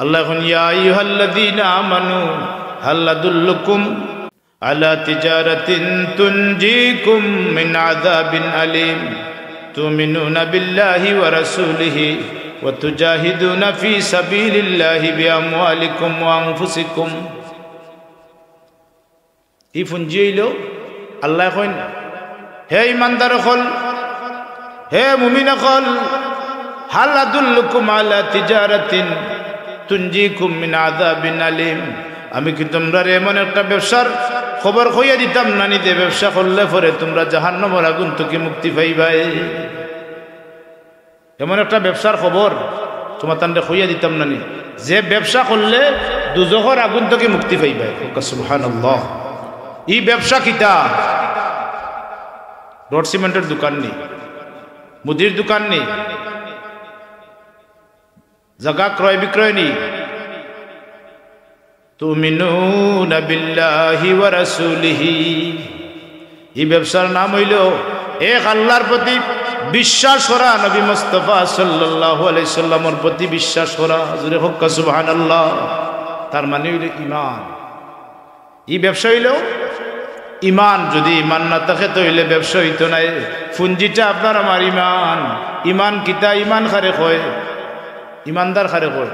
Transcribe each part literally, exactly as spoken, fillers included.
আল্লায় কইন, "ইয়া আইয়ুহাল্লাযীনা আমানু হাল আদুল্লুকুম আলা তিজারাতিন তুনজিকুম মিন আযাবিন আলীম, তুমিনুনা বিল্লাহি ওয়া রাসূলিহি ওয়া তুজাহিদুনা ফি সাবিলিল্লাহি বিআমওয়ালিকুম ওয়া আনফুসিকুম।" ই পুঞ্জি অইলো, আল্লায় কইন, "হে ইমানদার অকল, হে মুমিন অকল, হাল আদুল্লুকুম আলা তিজারাতিন তুনজিকুম মিন আযাবিন আলীম।" আমি কি তুমরারে এমন একটা ব্যবসার খবর কইয়া দিতাম না নি, যে ব্যবসা করলে পরে তুমরা জাহান্নামর আগুন থাকি মুক্তি পাইবায়? এমন একটা ব্যবসার খবর তুমাতানরে কইয়া দিতাম না নি, যে ব্যবসা করলে দুজখর আগুন থাকি মুক্তি পাইবায়। কউক্কা সুবহানাল্লাহ। ই ব্যবসা কিতা? রড সিমেন্টর দোকান নি, মুদির দোকান নি, জাগা ক্রয় বিক্রয় নি। তুমিনুনা বিল্লাহি ওয়া রাসূলিহি। ই ব্যবসার নাম অইলো এক আল্লার প্রতি বিশ্বাস করা, নবী মুস্তাফা সাল্লাল্লাহু আলাইহি সাল্লামর প্রতি বিশ্বাস করা। জোরে কউক্কা সুবহানাল্লাহ। তার মানে অইলো ইমান। ই ব্যবসা অইলো ইমান। যুদি ইমান না থাকে, তে অইলে ব্যবসা অইতো নায়। পুঞ্জিটা আপনার আমার ইমান। ইমান কিতা? ইমান কারে কয়? ইমানদার কারে কয়?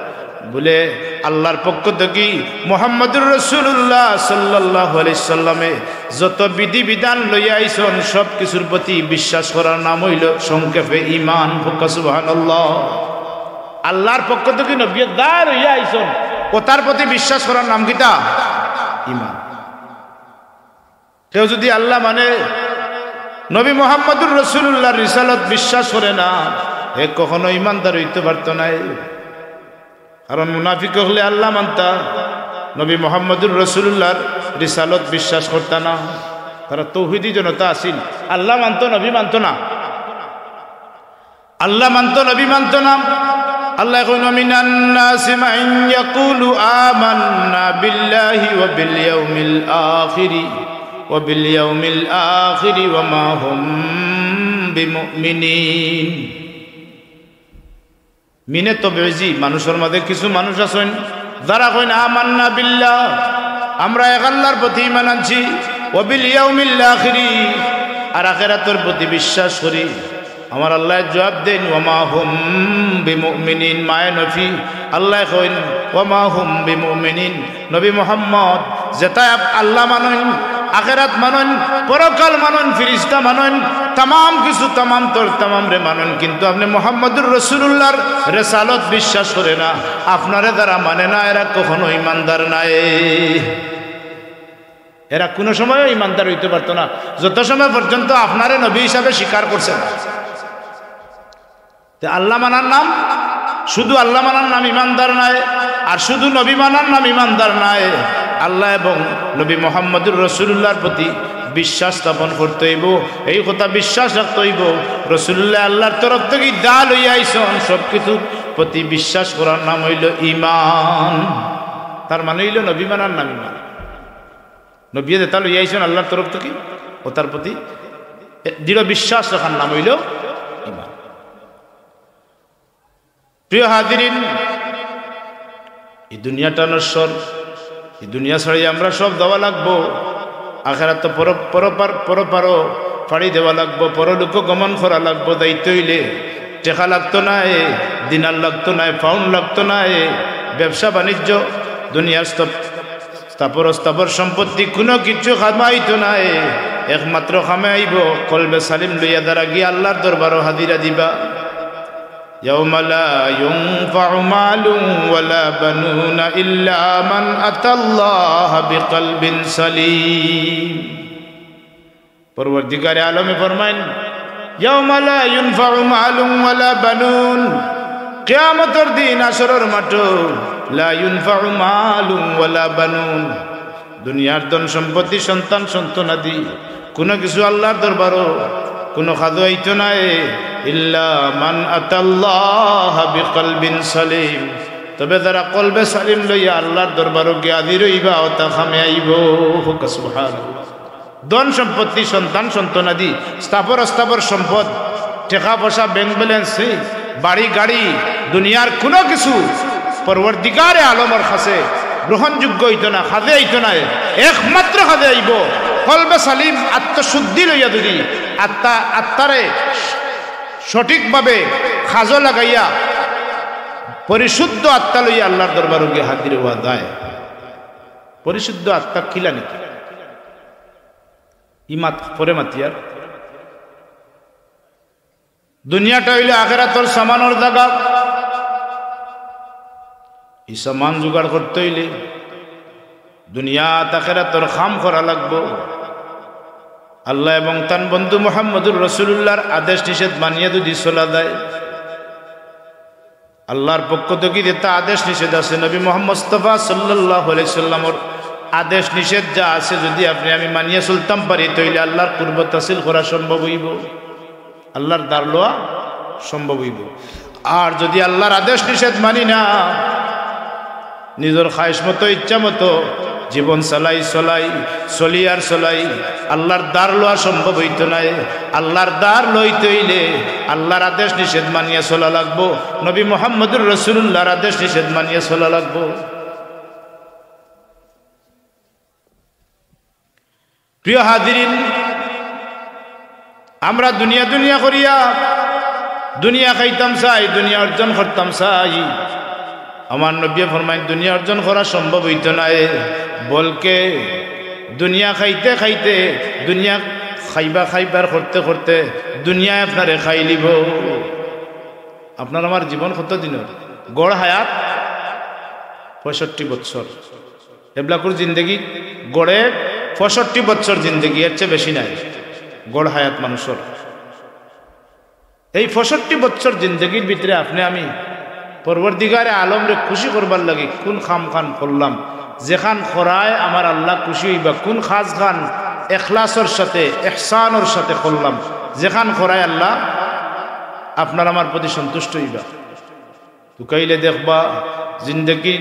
বুলে, আল্লার পক্ষ থাকি মুহাম্মদুর রাসূলুল্লাহ সাল্লাল্লাহু আলাইহি সাল্লামে যত বিধি বিধান লইয়া আইছইন, সব কিছুর প্রতি বিশ্বাস করার নাম অইলো সংক্ষেপে ইমান। কউক্কা সুবহানাল্লাহ। আল্লার পক্ষ থাকি নবীয়ে যা লইয়া আইছইন, অতার প্রতি বিশ্বাস করার নাম কিতা? ইমান। কেউ যুদি আল্লা মানে, নবী মুহাম্মদুর রাসূলুল্লাহর রিসালত বিশ্বাস করে না, হে কখনো ইমানদার অইতে পারতো নায়। কারণ মুনাফিক অকলে আল্লা মানতা, নবী মুহাম্মদুর রাসূলুল্লাহর রিসালত বিশ্বাস করতা না। তারা তৌহিদি জনতা আছিল, আল্লা মানতো, নবী মানতো না। আল্লা মানতো, নবী মানতো না। আল্লায় কইন, "মিনান নাসি মান ইয়াকুলু আমান্না বিল্লাহি ওয়া বিল ইয়াউমিল আখিরি, ওয়া বিল ইয়াউমিল আখিরি ওয়া মা হুম বিমুমিনিন।" মিনে তবইজি, মানুষর মাঝে কিছু মানুষ আছইন, যারা কইন, "আমান্না বিল্লাহ, আমরা এক আল্লার প্রতি ইমান আনছি, ওয়া বিল ইয়াউমিল আখিরি, আর আখেরাতর প্রতি বিশ্বাস করি।" আমার আল্লায় জুয়াব দেইন, "ওয়া মা হুম বিমুমিনিন।" মায়ে নফি, আল্লায় কইন, "ওয়া মা হুম বিমুমিনিন।" নবী মুহাম্মদ যেতায় আপ-, আল্লা মানইন, আখেরাত মানইন, পরকাল মানইন, ফিরিস্তা মানইন, তামাম কিছু, তামাম তর তামামরে মানইন, কিন্তু আপনে মুহাম্মদুর রাসূলুল্লাহর রিসালত বিশ্বাস করে না, আপনারে যারা মানে না, এরা কখনো ইমানদার নায়। এরা কুনু সময়ও ইমানদার অইতে পারতো না, যত সময় পর্যন্ত আপনারে নবী হিসাবে স্বীকার করছে না। তে আল্লা মানার নাম, শুধু আল্লা মানার নাম ইমানদার নায়, আর শুধু নবী মানার নাম ইমানদার নায়। আল্লা এবং নবী মুহাম্মদুর রাসূলুল্লাহর প্রতি বিশ্বাস স্থাপন করতে অইবো, এই কথা বিশ্বাস রাখতে অইবো। রাসূলুল্লাহ আল্লার তরফ থাকি যা লইয়া আইছইন, সব কিছুর প্রতি বিশ্বাস করার নাম অইলো ইমান। তার মানে অইলো নবী মানার নাম ইমান। নবীয়ে যেতা লইয়া আইছইন আল্লার তরফ থাকি, অতার প্রতি দৃঢ় বিশ্বাস রাখার নাম অইলো ইমান। প্রিয় হাজিরিন, ই দুনিয়াটা নশ্বর, ই দুনিয়া ছাড়ি আমরা সব যাওয়া লাগবো। আখেরাতো পর-, পরপার-, পরপারো পাড়ি দেওয়া লাগবো, পরলোকো গমন করা লাগবো। যাইতে অইলে টেকা লাগতো নায়, দিনার লাগতো নায়, পাউন্ড লাগতো নায়, ব্যবসা বাণিজ্য, দুনিয়ার স্তব-, স্থাবর অস্থাবর সম্পত্তি কুনু কিছু কামাইতো নায়, একমাত্র কামে আইবো কলবে সালিম লইয়া যারা গিয়া আল্লার দরবারো হাজিরা দিবা। ইয়াউমা লা ইয়ানফাউ মালুন ওয়ালা বানুনা ইল্লা মান আতাল্লাহা বিকালবিন সালিম। পরওয়ারদিগারে আলমে ফরমাইন, "ইয়াউমা লা ইয়ানফাউ মালুন ওয়ালা বানুন।" কিয়ামতর দিন হাশরর মাঠো, "লা ইয়ানফাউ মালুন ওয়ালা বানুন।" দুনিয়ার ধন সম্পত্তি, সন্তান সন্তানাদি, কুনু কিছু আল্লার দরবারো কুনু কাজো আইতো নায়। "ইল্লা মান আতাল্লাহা বিকালবিন সালিম।" তবে যারা কলবে সালিম লইয়া আল্লার দরবারো গিয়া হাজির অইবা, অতা কামে আইবো। কউক্কা সুবহানাল্লাহ। ধন সম্পত্তি, সন্তান সন্তানাদি, স্থাবর অস্থাবর সম্পদ, টেকা পয়সা, ব্যাংক ব্যালেন্স, বাড়ি গাড়ি, দুনিয়ার কুনু কিছু পরওয়ারদিগারে আলমর কাছে গ্রহণযোগ্য অইতো না, কাজে আইতো নায়। একমাত্র কাজে আইবো কলবে সালিম, আত্মশুদ্ধি লইয়া যদি আত্মা, আত্মারে সঠিকভাবে কাজো লাগাইয়া পরিশুদ্ধ আত্মা লইয়া আল্লার দরবারো গিয়া হাজির অওয়া যায়। পরিশুদ্ধ আত্মা কিলা নাকি? ই মাত পরে মাতিয়ার। দুনিয়াটা অইলে আখেরাতর সামানর জাগা। ই সামান জোগাড় করতে অইলে দুনিয়াত আখেরাতর কাম করা লাগবো। আল্লা এবং তান বন্ধু মুহাম্মদুর রাসুলুল্লাহর আদেশ নিষেধ মানিয়া যদি চলা যায়, আল্লার পক্ষ থাকি যেতা আদেশ নিষেধ আছে, নবী মুহাম্মদ মুস্তাফা সাল্লাল্লাহু আলাইহি সাল্লামর আদেশ নিষেধ যা আছে, যদি আপনে আমি মানিয়া চলতাম পারি, তাইলে আল্লার কুরবত হাসিল করা সম্ভব অইবো, আল্লার দার লওয়া সম্ভব অইবো। আর যদি আল্লার আদেশ নিষেধ মানি না, নিজর খায়েশ মতো, ইচ্ছা মতো জীবন চালাই, চলাই, চলি আর চলাই, আল্লার দার লওয়া সম্ভব অইতো নায়। আল্লার দার লইতে অইলে আল্লার আদেশ নিষেধ মানিয়া চলা লাগবো, নবী মুহাম্মদুর রাসুলুল্লাহর আদেশ নিষেধ মানিয়া চলা লাগবো। প্রিয় হাজিরিন, আমরা দুনিয়া দুনিয়া করিয়া দুনিয়া খাইতাম চাই, দুনিয়া অর্জন করতাম চাই। আমার নবীয়ে ফরমাইন, দুনিয়া অর্জন করা সম্ভব অইতো নায়, বলকে দুনিয়া খাইতে খাইতে, দুনিয়া খাইবা খাইবার করতে করতে দুনিয়ায় আপনারে খাইলিবো। আপনার আমার জীবন কত দিনর? গড় হায়াত পঁয়ষট্টি বৎসর। এবলাকুর জিন্দেগি গড়ে পঁয়ষট্টি বৎসর জিন্দেগি, এর চেয়ে বেশি নাই গড় হায়াত মানুষর। এই পঁয়ষট্টি বৎসর জিন্দেগির ভিতরে আপনে আমি পরওয়ারদিগারে আলমরে খুশি করবার লাগি কুন কাম খান করলাম, যেখান করায় আমার আল্লা খুশি অইবা, কুন কাজ খান এখলাসর সাথে, এহসানর সাথে করলাম, যেখান করায় আল্লা আপনার আমার প্রতি সন্তুষ্ট অইবা। তুকাইলে দেখবা, জিন্দেগি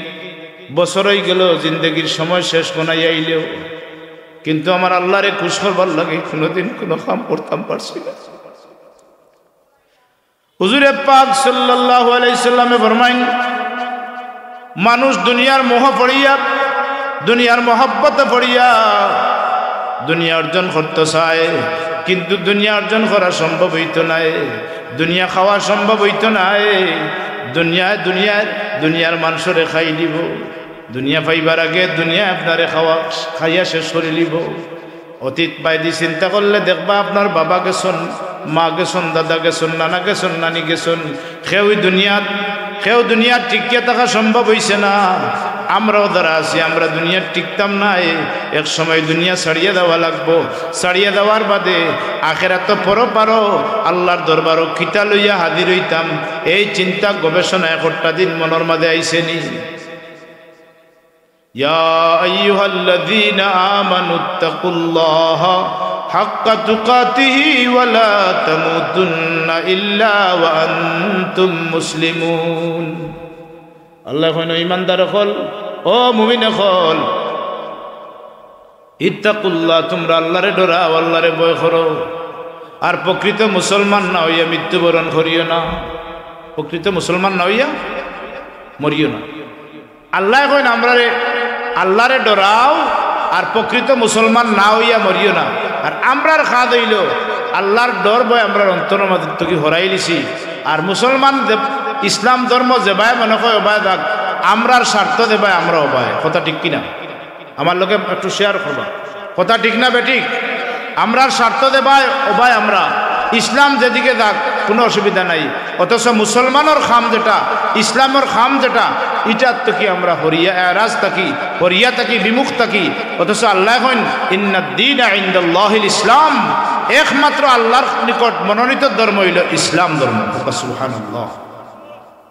বছর অইগেলো, জিন্দেগির সময় শেষ গনাই আইলেও, কিন্তু আমার আল্লারে খুশ করবার লাগি কুনুদিন কুনু কাম করতাম পারছি না। হুজুরে পাক সাল্লাল্লাহু আলাইহি সাল্লামে ফরমাইন, মানুষ দুনিয়ার মোহ পড়িয়া, দুনিয়ার মহব্বতে পড়িয়া দুনিয়া অর্জন করতো চায়, কিন্তু দুনিয়া অর্জন করা সম্ভব অইতো নায়, দুনিয়া খাওয়া সম্ভব অইতো নায়। দুনিয়ায়, দুনিয়ায়, দুনিয়ার মানষরে খাইলিবো। দুনিয়া পাইবার আগে দুনিয়ায় আপনারে খাওয়া, খাইয়া শেষ করিলিবো। অতীত বায়দি চিন্তা করলে দেখবা, আপনার বাবা গেছইন, মা গেছইন, দাদা গেছইন, নানা গেছইন, নানি গেছইন, কেউই দুনিয়াত, কেউ দুনিয়াত টিকিয়া থাকা সম্ভব অইছে না। আমরাও যারা আছি, আমরা দুনিয়াত টিকতাম নায়, এক সময় দুনিয়া ছাড়িয়া দেওয়া লাগবো। ছাড়িয়া দেওয়ার বাদে আখেরাতো পরপারো আল্লার দরবারো কিতা লইয়া হাজির অইতাম, এই চিন্তা গবেষণা একটা দিন মনর মাঝে আইছে নি? يا أيها الذين آمنوا اتقوا الله حق تقاته ولا تموتن إلا وأنتم مسلمون। আল্লায় কইন, "ও ইমানদার অকল, ও মুমিন অকল, ইত্তাকুল্লাহ, তুমরা আল্লারে ডরাও, আল্লারে ভয় করো, আর প্রকৃত মুসলমান না অইয়া মৃত্যুবরণ করিও না।" প্রকৃত মুসলমান না অইয়া মরিও না। আল্লায় কইন আমরারে, আল্লারে ডরাও, আর প্রকৃত মুসলমান না অইয়া মরিও না। আর আমরার কাজ অইলো আল্লার ডর ভয় আমরার অন্তরর মাঝে থাকি হরাইলিছি। আর মুসলমান যে, ইসলাম ধর্ম যেবায় মনে কয় ওবায় যাক, আমরার স্বার্থ যেবায় আমরা ওবায়। কথা ঠিক কিনা? আমার লগে একটু share করবা। কথা ঠিক না বেঠিক? আমরার স্বার্থ যেবায় ওবায় আমরা, ইসলাম যেদিকে যাক, কুনু অসুবিধা নাই। অথচ মুসলমানর কাম যেটা, ইসলামর কাম যেটা, ইটার থাকি আমরা হরিয়া, এরাজ থাকি, হরিয়া থাকি, বিমুখ থাকি। অথচ আল্লায় কইন, "ইন্নাদ দীনা ইনদাল্লাহিল ইসলাম", একমাত্র আল্লার নিকট মনোনীত ধর্ম অইলো ইসলাম ধর্ম। সুবহানাল্লাহ।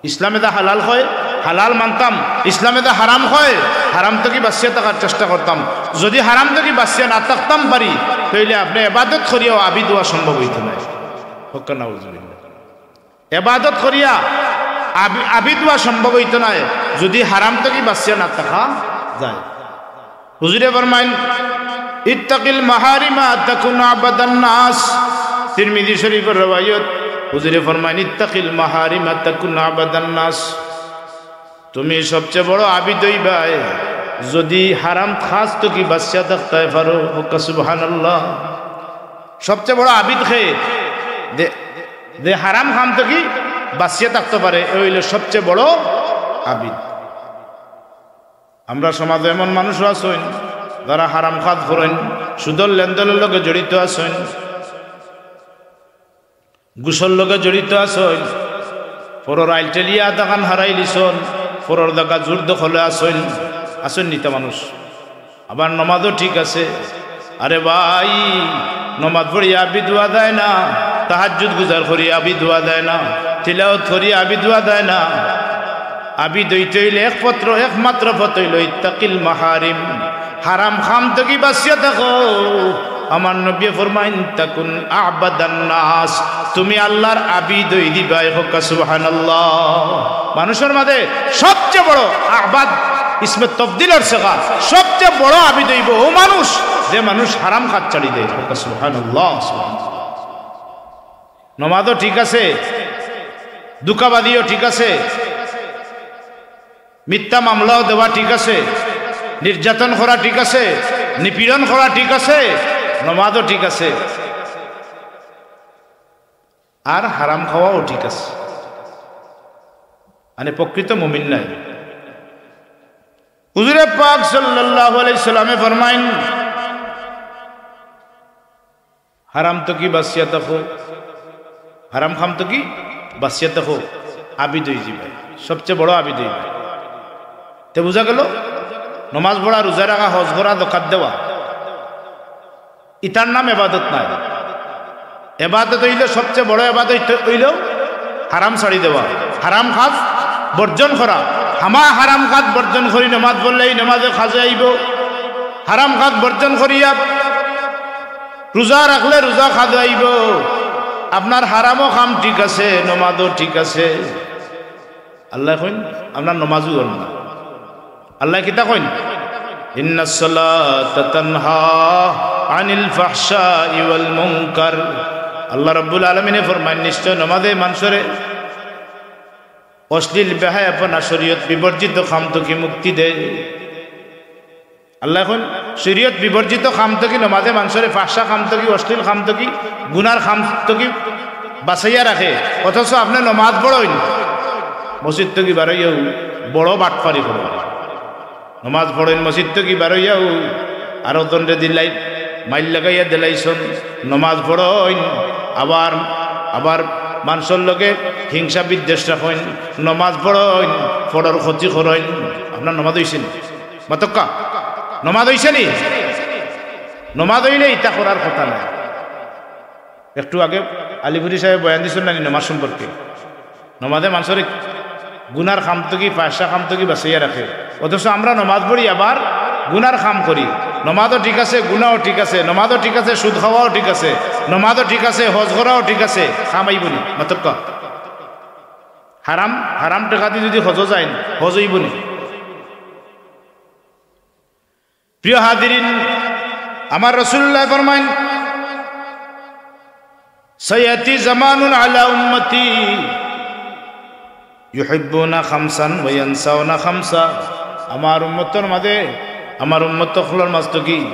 ইসলামে দা হালাল কয়, হালাল মানতাম, ইসলামে দা হারাম কয়, হারাম থাকি বাঁচিয়া থাকার চেষ্টা করতাম। যদি হারাম থাকি বাঁচিয়া না থাকতাম পারি, তাইলে আপনে এবাদত করিয়াও আবিদ অওয়া সম্ভব অইতো নায়। হক্কা নাউজুবিল্লাহ। এবাদত করিয়া আবি-, আবিদ অওয়া সম্ভব অইতো নায়, যদি হারাম থাকি বাঁচিয়া না থাকা যায়। হুজুরে ফরমাইন, "ইত্তাকিল মাহারিমা তাকুন আবাদান নাস।" তিরমিজি শরীফর রেওয়ায়ত। হুজুরে ফরমাইন, "ইত্তাকিল মাহারিমা তাকুন আবাদান নাস।" তুমি সবচেয়ে বড় আবিদ অইবায় যুদি হারাম কাজ থাকি বাঁচিয়া থাকতায় পারো। কউক্কা সুবহানাল্লাহ। সবচেয়ে বড় আবিদ কে? যে, যে হারাম কাম থাকি বাঁচিয়া থাকতো পারে, এ অইলো সবচেয়ে বড় আবিদ। আমরার সমাজো এমন মানুষও আছইন, যারা হারাম কাজ করইন, সুদর লেনদেনর লগে জড়িত আছইন, ঘুষর লগে জড়িত আছইন, পরর আইল ঠেলিয়া আধাখান হারাইলিছইন, পরর জাগা জোর দখলে আছইন, আছইন নি ইতা মানুষ। আবার নমাজও ঠিক আছে। আরে ভাই, নমাজ পড়িয়া আবিদ অওয়া যায় না, তাহাজ্জুদ গুজার করিয়া আবিদ অওয়া যায় না, তিলাওয়াত করিয়া আবিদ অওয়া যায় না। আবিদ অইতে অইলে একমাত্র, একমাত্র পথ অইলো ইত্তাকিল মাহারিম, হারাম কাম থাকি বাঁচিয়া থাকো। আমার নবীয়ে ফরমাইন, "তাকুন আ'বাদান নাস", তুমি আল্লার আবিদ অই দিবায়। কউক্কা সুবহানাল্লাহ। মানুষর মাঝে সবচেয়ে বড় আ'বাদ, ইসমে তফদিলর সিগা, সবচেয়ে বড় আবিদ অইবো অউ মানুষ, যে মানুষ হারাম কাজ ছাড়ি দেয়। কউক্কা সুবহানাল্লাহ, সুবহানাল্লাহ। নমাজও ঠিক আছে, ধুকাবাজিও ঠিক আছে, মিথ্যা মামলাও দেওয়া ঠিক আছে, নির্যাতন করা ঠিক আছে, নিপীড়ন করা ঠিক আছে, নমাজও ঠিক আছে, আর হারাম খাওয়াও ঠিক আছে। মানে প্রকৃত মুমিন নায়। হুজুরে পাক সাল্লাল্লাহু আলাইহি সাল্লামে ফরমাইন, হারাম থাকি বাঁচিয়া থাকো, হারাম কাম থাকি বাঁচিয়া থাকো, আবিদ অই যিবায়, সবচেয়ে বড় আবিদ অই যিবায়। তে বুঝা গেল, নমাজ পড়া, রোজা রাখা, হজ করা, যাকাত দেওয়া, ইতার নাম এবাদত নায়। এবাদত অইলো, সবচেয়ে বড় এবাদত অইলো হারাম ছাড়ি দেওয়া, হারাম কাজ বর্জন করা। হামা হারাম কাজ বর্জন করি নমাজ পড়লে ই নমাজে কাজে আইবো। হারাম কাজ বর্জন করিয়া রোজা রাখলে রোজা কাজে আইবো। আপনার হারামও কাম ঠিক আছে, নমাজও ঠিক আছে। আল্লায় কইন, আপনার নমাজও অইল না। আল্লায় কিতা কইন? "ইন্নাস সালাতা তানহা আনিল ফাহশাই ওয়াল মুনকার।" আল্লাহ রাব্বুল আলামিনে ফরমাইন, নিশ্চয় নমাজে মানষরে অশ্লীল বেহায়াপনা, শরীয়ত বিবর্জিত কাম থাকি মুক্তি দেয়। আল্লায় কইন, শরীয়ত বিবর্জিত কাম থাকি, নমাজে মানষরে ফাহশা কাম থাকি, অশ্লীল কাম থাকি, গুনার কাম থাকি বাঁচাইয়া রাখে, অথচ আপনে নমাজ পড়ইন, মসজিদ থাকি বারইয়াউ বড় বাটপারি করইন। নমাজ পড়ইন, মসজিদ থাকি বারইয়াউ আরকজনরে দিলাই, মাইর লাগাইয়া দিলাইছইন। নমাজ পড়ইন, আবার, আবার মানষর লগে হিংসা বিদ্বেষ রাখইন। নমাজ পড়ইন, পরর ক্ষতি করইন। আপনার নমাজ অইছে নি? মাতউক্কা, নমাজ অইছে নি? নমাজ অইলে ইতা করার কথা নায়। একটু আগে আলিপুরি সাহেবে বয়ান দিছইন না নি নমাজ সম্পর্কে? নমাজে মানষরে গুনার কাম থাকি, ফাহশা কাম থাকি বাঁচাইয়া রাখে, অথচ আমরা নমাজ পড়ি আবার গুনার কাম করি। নমাজও ঠিক আছে, গুনাও ঠিক আছে, নমাজও ঠিক আছে, সুদ খাওয়াও ঠিক আছে, নমাজও ঠিক আছে, হজ করাও ঠিক আছে, কাম আইবো নি? মাতউক্কা। হারাম, হারাম টেকা দি যুদি হজো যাইন, হজ অইবো নি? প্রিয় হাজিরিন, আমার রাসূলুল্লায় ফরমাইন, "সায়াতি জামানুন আলা উম্মতি ইউহিব্বুনা খামসান ওয়া ইয়ানসাউনা খামসা।" আমার উম্মতর মাঝে, আমার উম্মত অকলর মাঝ থাকি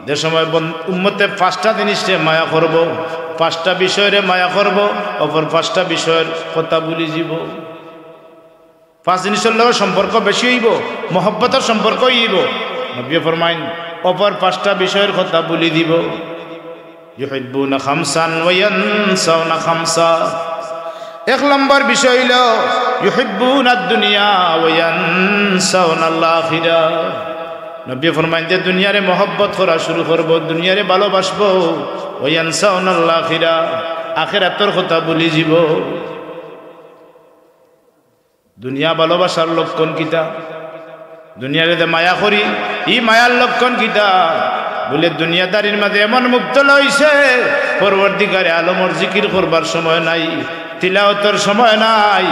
যে সময় বন-, উম্মতে পাঁচটা জিনিসরে মায়া করবো, পাঁচটা বিষয়রে মায়া করবো, অপর পাঁচটা বিষয়র কথা ভুলি যিবো। পাঁচ জিনিসর লগে সম্পর্ক বেশি অইবো, মহব্বতর সম্পর্ক অইবো। নবীয়ে ফরমাইন, অপর পাঁচটা বিষয়র কথা ভুলি যিবো। ইউহিব্বুনা খামসান ওয়া ইয়ানসাউনা খামসা। এক নম্বর বিষয় অইলো, ইউহিব্বুনাদ দুনিয়া ওয়া ইয়ানসাউনাল আখিরা। নবীয়ে ফরমাইন যে দুনিয়ারে মহব্বত করা শুরু করবো, দুনিয়ারে ভালোবাসবো, ওয়া ইয়ানসাউনাল আখিরা, আখিরাতর কথা ভুলি যিবো। দুনিয়া ভালোবাসার লক্ষণ কিতা? দুনিয়ারে যে মায়া করি, ই মায়ার লক্ষণ কিতা? বুলে, দুনিয়াদারির মাঝে এমন মুবতলা অইছে, পরওয়ারদিগারে আলমর জিকির করবার সময় নাই, তিলাওয়াতর সময় নাই,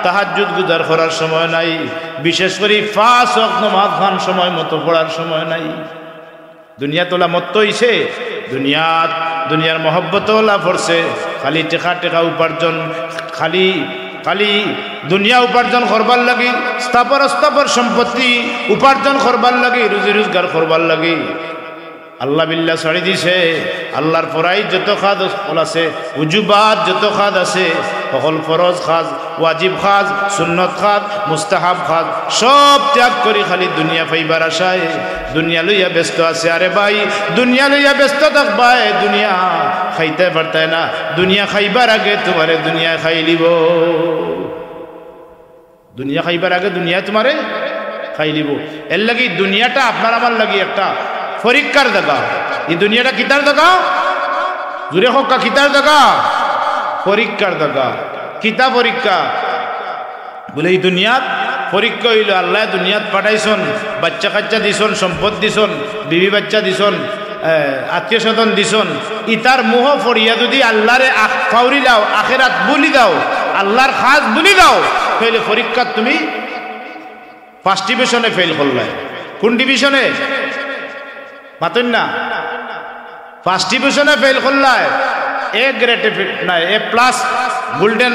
তাহাজ্জুদ গুজার করার সময় নাই, বিশেষ করি পাঁচ ওয়াক্ত নমাজ খান সময় মতো পড়ার সময় নাই। দুনিয়াত অলা মত্ত অইছে, দুনিয়াত, দুনিয়ার মহব্বত অলা পড়ছে, খালি টেকা টেকা উপার্জন, খালি খালি দুনিয়া উপার্জন করবার লাগি, স্থাবর অস্থাবর সম্পত্তি উপার্জন করবার লাগি, রুজি রোজগার করবার লাগি আল্লাহ বিল্লাহ ছাড়ি দিছে। আল্লাহর ফরাইজ যত কাজ অকল আছে, উজুবাত যত কাজ আছে, হকল ফরজ কাজ, ওয়াজিব কাজ, সুন্নত কাজ, মুস্তাহাব কাজ, সব ত্যাগ করি খালি দুনিয়া পাইবার আশায় দুনিয়া লইয়া ব্যস্ত আছে। আরে ভাই, দুনিয়া লইয়া ব্যস্ত থাকবায়, দুনিয়া খাইতায় পারতায় না। দুনিয়া খাইবার আগে তুমারে দুনিয়ায় খাইলিবো। দুনিয়া খাইবার আগে দুনিয়ায় তুমারে খাইলিবো। এরলাগি দুনিয়াটা আপনার আমার লাগি একটা পরীক্ষার জাগা। ই দুনিয়াটা কিতার জাগা? জুরে কউক্কা, কিতার জাগা? পরীক্ষার জাগা। কিতা পরীক্ষা? বুলে, ই দুনিয়াত পরীক্ষা অইলো, আল্লায় দুনিয়াত পাঠাইছইন, বাইচ্চা কাইচ্চা দিছইন, সম্পদ দিছইন, বিবি বাইচ্চা দিছইন, এ, আত্মীয় স্বজন দিছইন, ইতার মোহ পড়িয়া যুদি আল্লারে আখ-, ফাউরি লাও, আখেরাত ভুলি যাও, আল্লার কাজ ভুলি যাও, তাইলে পরীক্ষাত তুমি ফার্স্ট ডিভিশনে ফেইল করলায়। কুন ডিভিশনে? মাতইন না। ফার্স্ট ডিভিশনে ফেইল করলায়, এ গ্রেডে ফে-, না, এ প্লাস, গোল্ডেন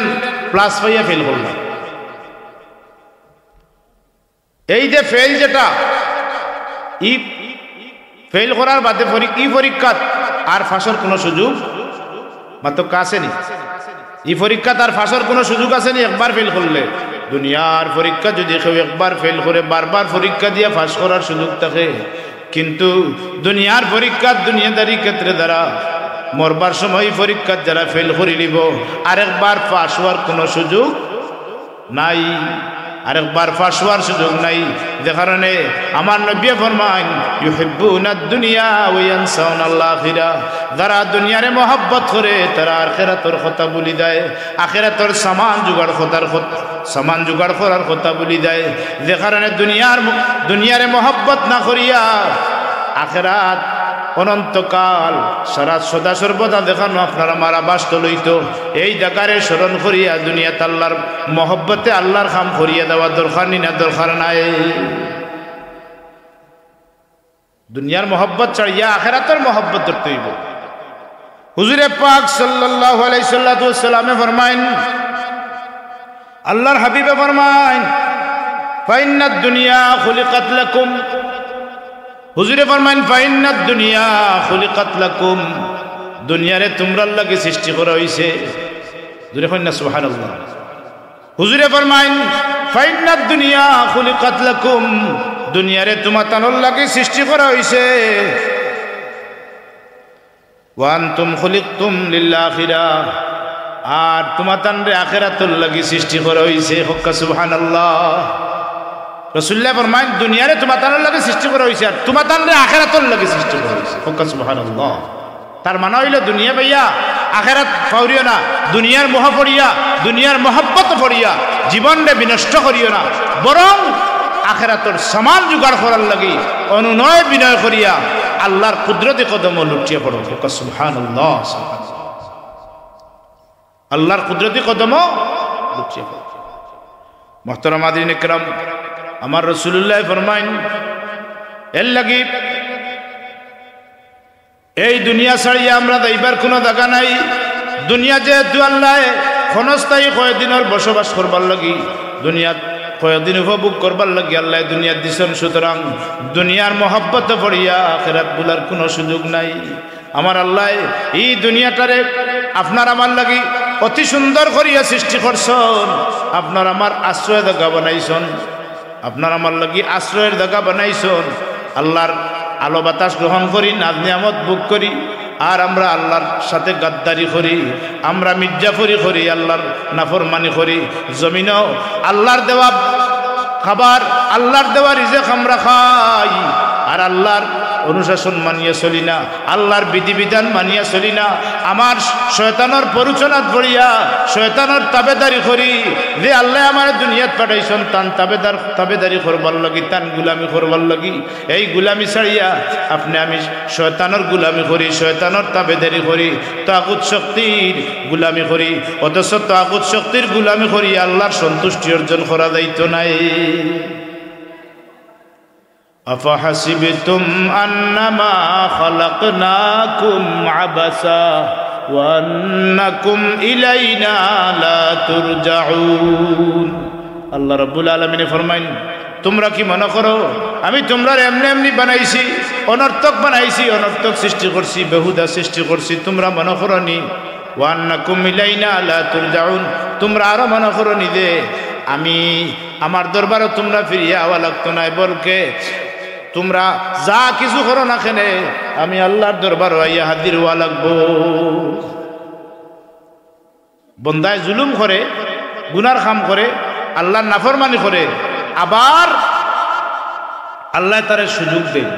প্লাস পাইয়া ফেইল করলায়। এই যে ফেইল যেটা, ই ফেইল করার বাদে পরি-, ই পরীক্ষাত আর ফাঁসর কুনু সুযোগ মাত্র আছে নি? ই পরীক্ষাত আর ফাঁসর কুনু সুযোগ আছে নি? একবার ফেইল করলে, দুনিয়ার পরীক্ষা যুদি কেউ একবার ফেইল করে, বারবার পরীক্ষা দিয়া ফাঁস করার সুযোগ থাকে, কিন্তু দুনিয়ার পরীক্ষাত দুনিয়াদারি ক্ষেত্রে যারা মরবার সময় ই পরীক্ষাত যারা ফেইল করিলিবো, আরেকবার ফাঁস অওয়ার কুনু সুযোগ নাই, আরেকবার ফাঁস অওয়ার সুযোগ নাই। যে কারণে আমার নবীয়ে ফরমাইন, "ইউহিব্বুনাদ দুনিয়া ওয়া ইয়ানসাউনাল আখিরা।" যারা দুনিয়ারে মহব্বত করে, তারা আখেরাতর কথা ভুলি যায়, আখেরাতর সামান জোগাড় কথার কথা, সামান জোগাড় করার কথা ভুলি যায়। যে কারণে দুনিয়ার ম-, দুনিয়ারে মহব্বত না করিয়া আখেরাত অনন্তকাল সারা সদা সর্বদা যেখানো আপনার আমার আবাসস্থল অইতো, এই জাগারে স্মরণ করিয়া দুনিয়াত আল্লার মহব্বতে আল্লার কাম করিয়া দেওয়া দরকার নি না দরকার নাই? দুনিয়ার মহব্বত ছাড়িয়া আখেরাতর মহব্বত ধরতে অইবো। হুজুরে পাক সাল্লাল্লাহু আলাইহি সাল্লাতু ওয়াসসালামে ফরমাইন, আল্লার হাবিবে ফরমাইন, "ফাইন্নাদ দুনিয়া খুলিকাত লাকুম।" হুজুরে ফরমাইন, "ফাইন্নাদ দুনিয়া খুলিকাত লাকুম।" দুনিয়ারে তুমরার লাগি সৃষ্টি করা অইছে। জোরে কইন না সুবহানাল্লাহ। হুজুরে ফরমাইন, "ফাইন্নাদ দুনিয়া খুলিকাত লাকুম।" দুনিয়ারে তুমাতানর লাগি সৃষ্টি করা অইছে। "ওয়া আনতুম খুলিকতুম লিল আখিরা।" আর তুমাতানরে আখেরাতর লাগি সৃষ্টি করা অইছে। কউক্কা সুবহানাল্লাহ। রাসুলুল্লায় ফরমাইন, দুনিয়ারে তুমাতানর লাগি সৃষ্টি করা অইছে, আর তুমাতানরে আখেরাতর লাগি সৃষ্টি করা অইছে। কউক্কা সুবহানাল্লাহ। তার মানে অইলো, দুনিয়া পাইয়া আখেরাত ফাউরিও না, দুনিয়ার মোহ পড়িয়া, দুনিয়ার মহব্বত পড়িয়া জীবনরে বিনষ্ট করিও না, বরং আখেরাতর সামান জোগাড় করার লাগি অনুনয় বিনয় করিয়া আল্লার কুদরতি কদমো লুটিয়া পড়ো। কউক্কা সুবহানাল্লাহ, সুবহানাল্লাহ। আল্লার কুদরতি কদমো লুটিয়া পড়ো। মোহতারাম হাজিরিন ইকরাম, আমার রাসুলুল্লায় ফরমাইন, এরলাগি এই দুনিয়া ছাড়িয়া আমরা যাইবার কুনু জাগা নাই। দুনিয়া যেহেতু আল্লায় ক্ষণস্থায়ী কয়দিনর বসবাস করবার লাগি, দুনিয়াত কয়দিন উপভোগ করবার লাগি আল্লায় দুনিয়াত দিছইন, সুতরাং দুনিয়ার মহব্বত পড়িয়া আখেরাত ভুলার কুনু সুযোগ নাই। আমার আল্লায় ই দুনিয়াটারে আপনার আমার লাগি অতি সুন্দর করিয়া সৃষ্টি করছইন, আপনার আমার আশ্রয় জাগা বানাইছইন। আপনার আমার লাগি আশ্রয়র জাগা বানাইছইন। আল্লার আলো বাতাস গ্রহণ করি, নাজ নিয়ামত ভোগ করি, আর আমরা আল্লার সাথে গাদ্দারি করি, আমরা মির্জাফরি করি, আল্লার নাফরমানি করি। জমিনো আল্লার দেওয়া খাবার, আল্লার দেওয়া রিজেক আমরা খাই, আর আল্লার অনুশাসন মানিয়া চলি না। আল্লার বিধিবিধান মানিয়া চলি না, আমার শয়তানর প্ররোচনাত পড়িয়া শয়তানর তাবেদারি করি। যে আল্লায় আমারে দুনিয়াত পাঠাইছইন, তান তাবেদার, তাবেদারি করবার লাগি, তান গুলামি করবার লাগি। এই গুলামি ছাড়িয়া আপনে আমি শয়তানর গুলামি করি, শয়তানর তাবেদারি করি, তাগুত শক্তির গুলামি করি। অথচ তাগুত শক্তির গুলামি করি আল্লার সন্তুষ্টি অর্জন করা যাইতো নায়। أفحسبتم أنما خلقناكم عبثا وأنكم إلينا لا ترجعون। আল্লাহ রাব্বুল আলামিনে ফরমাইন, তুমরা কি মনো করো আমি তুমরারে এমনে এমনে বানাইছি, অনর্থক বানাইছি, অনর্থক সৃষ্টি করছি, বেহুদা সৃষ্টি করছি? তুমরা মনো করো নি? وأنكم إلينا لا ترجعون, তুমরা আরো মনো করো নি যে আমি, আমার দরবারো তুমরা ফিরিয়া আওয়া লাগতো নায়, বলকে তুমরা যা কিছু করো না কেনে, আমি আল্লাহর দরবারো আইয়া হাজির অওয়া লাগবো। বন্দায় জুলুম করে, গুনার কাম করে, আল্লাহর নাফরমানি করে, আবার আল্লায় তারে সুযোগ দেইন,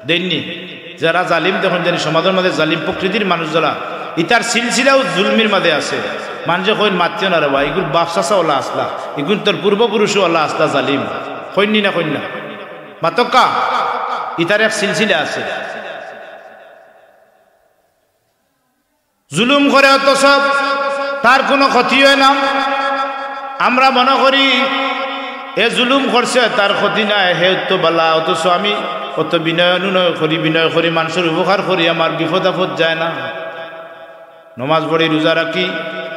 দেইন নি? যারা জালিম, দেখইন জানি সমাজর মাঝে জালিম প্রকৃতির মানুষ যারা, ইতার সিলসিলাও জুলুমর মাঝে আছে। মানষে কইন, "মাতিও না রে বা, ইগুর বাপ চাচা অলা আছলা, ইগুর তোর পূর্বপুরুষও অলা আছলা জালিম।" কইন নি না, কইন না? মাতউক্কা, ইতার এক সিলসিলা আছে। জুলুম করে অথচ তার কুনু ক্ষতি অয় না। আমরা মনো করি এ জুলুম করছে, তার ক্ষতি নাই, হে তো বালা, অথচ আমি অত বিনয় অনুনয় করি, বিনয় করি, মানষর উপকার করি, আমার বিপদ আপদ যায় না। নমাজ পড়ি, রোজা রাখি,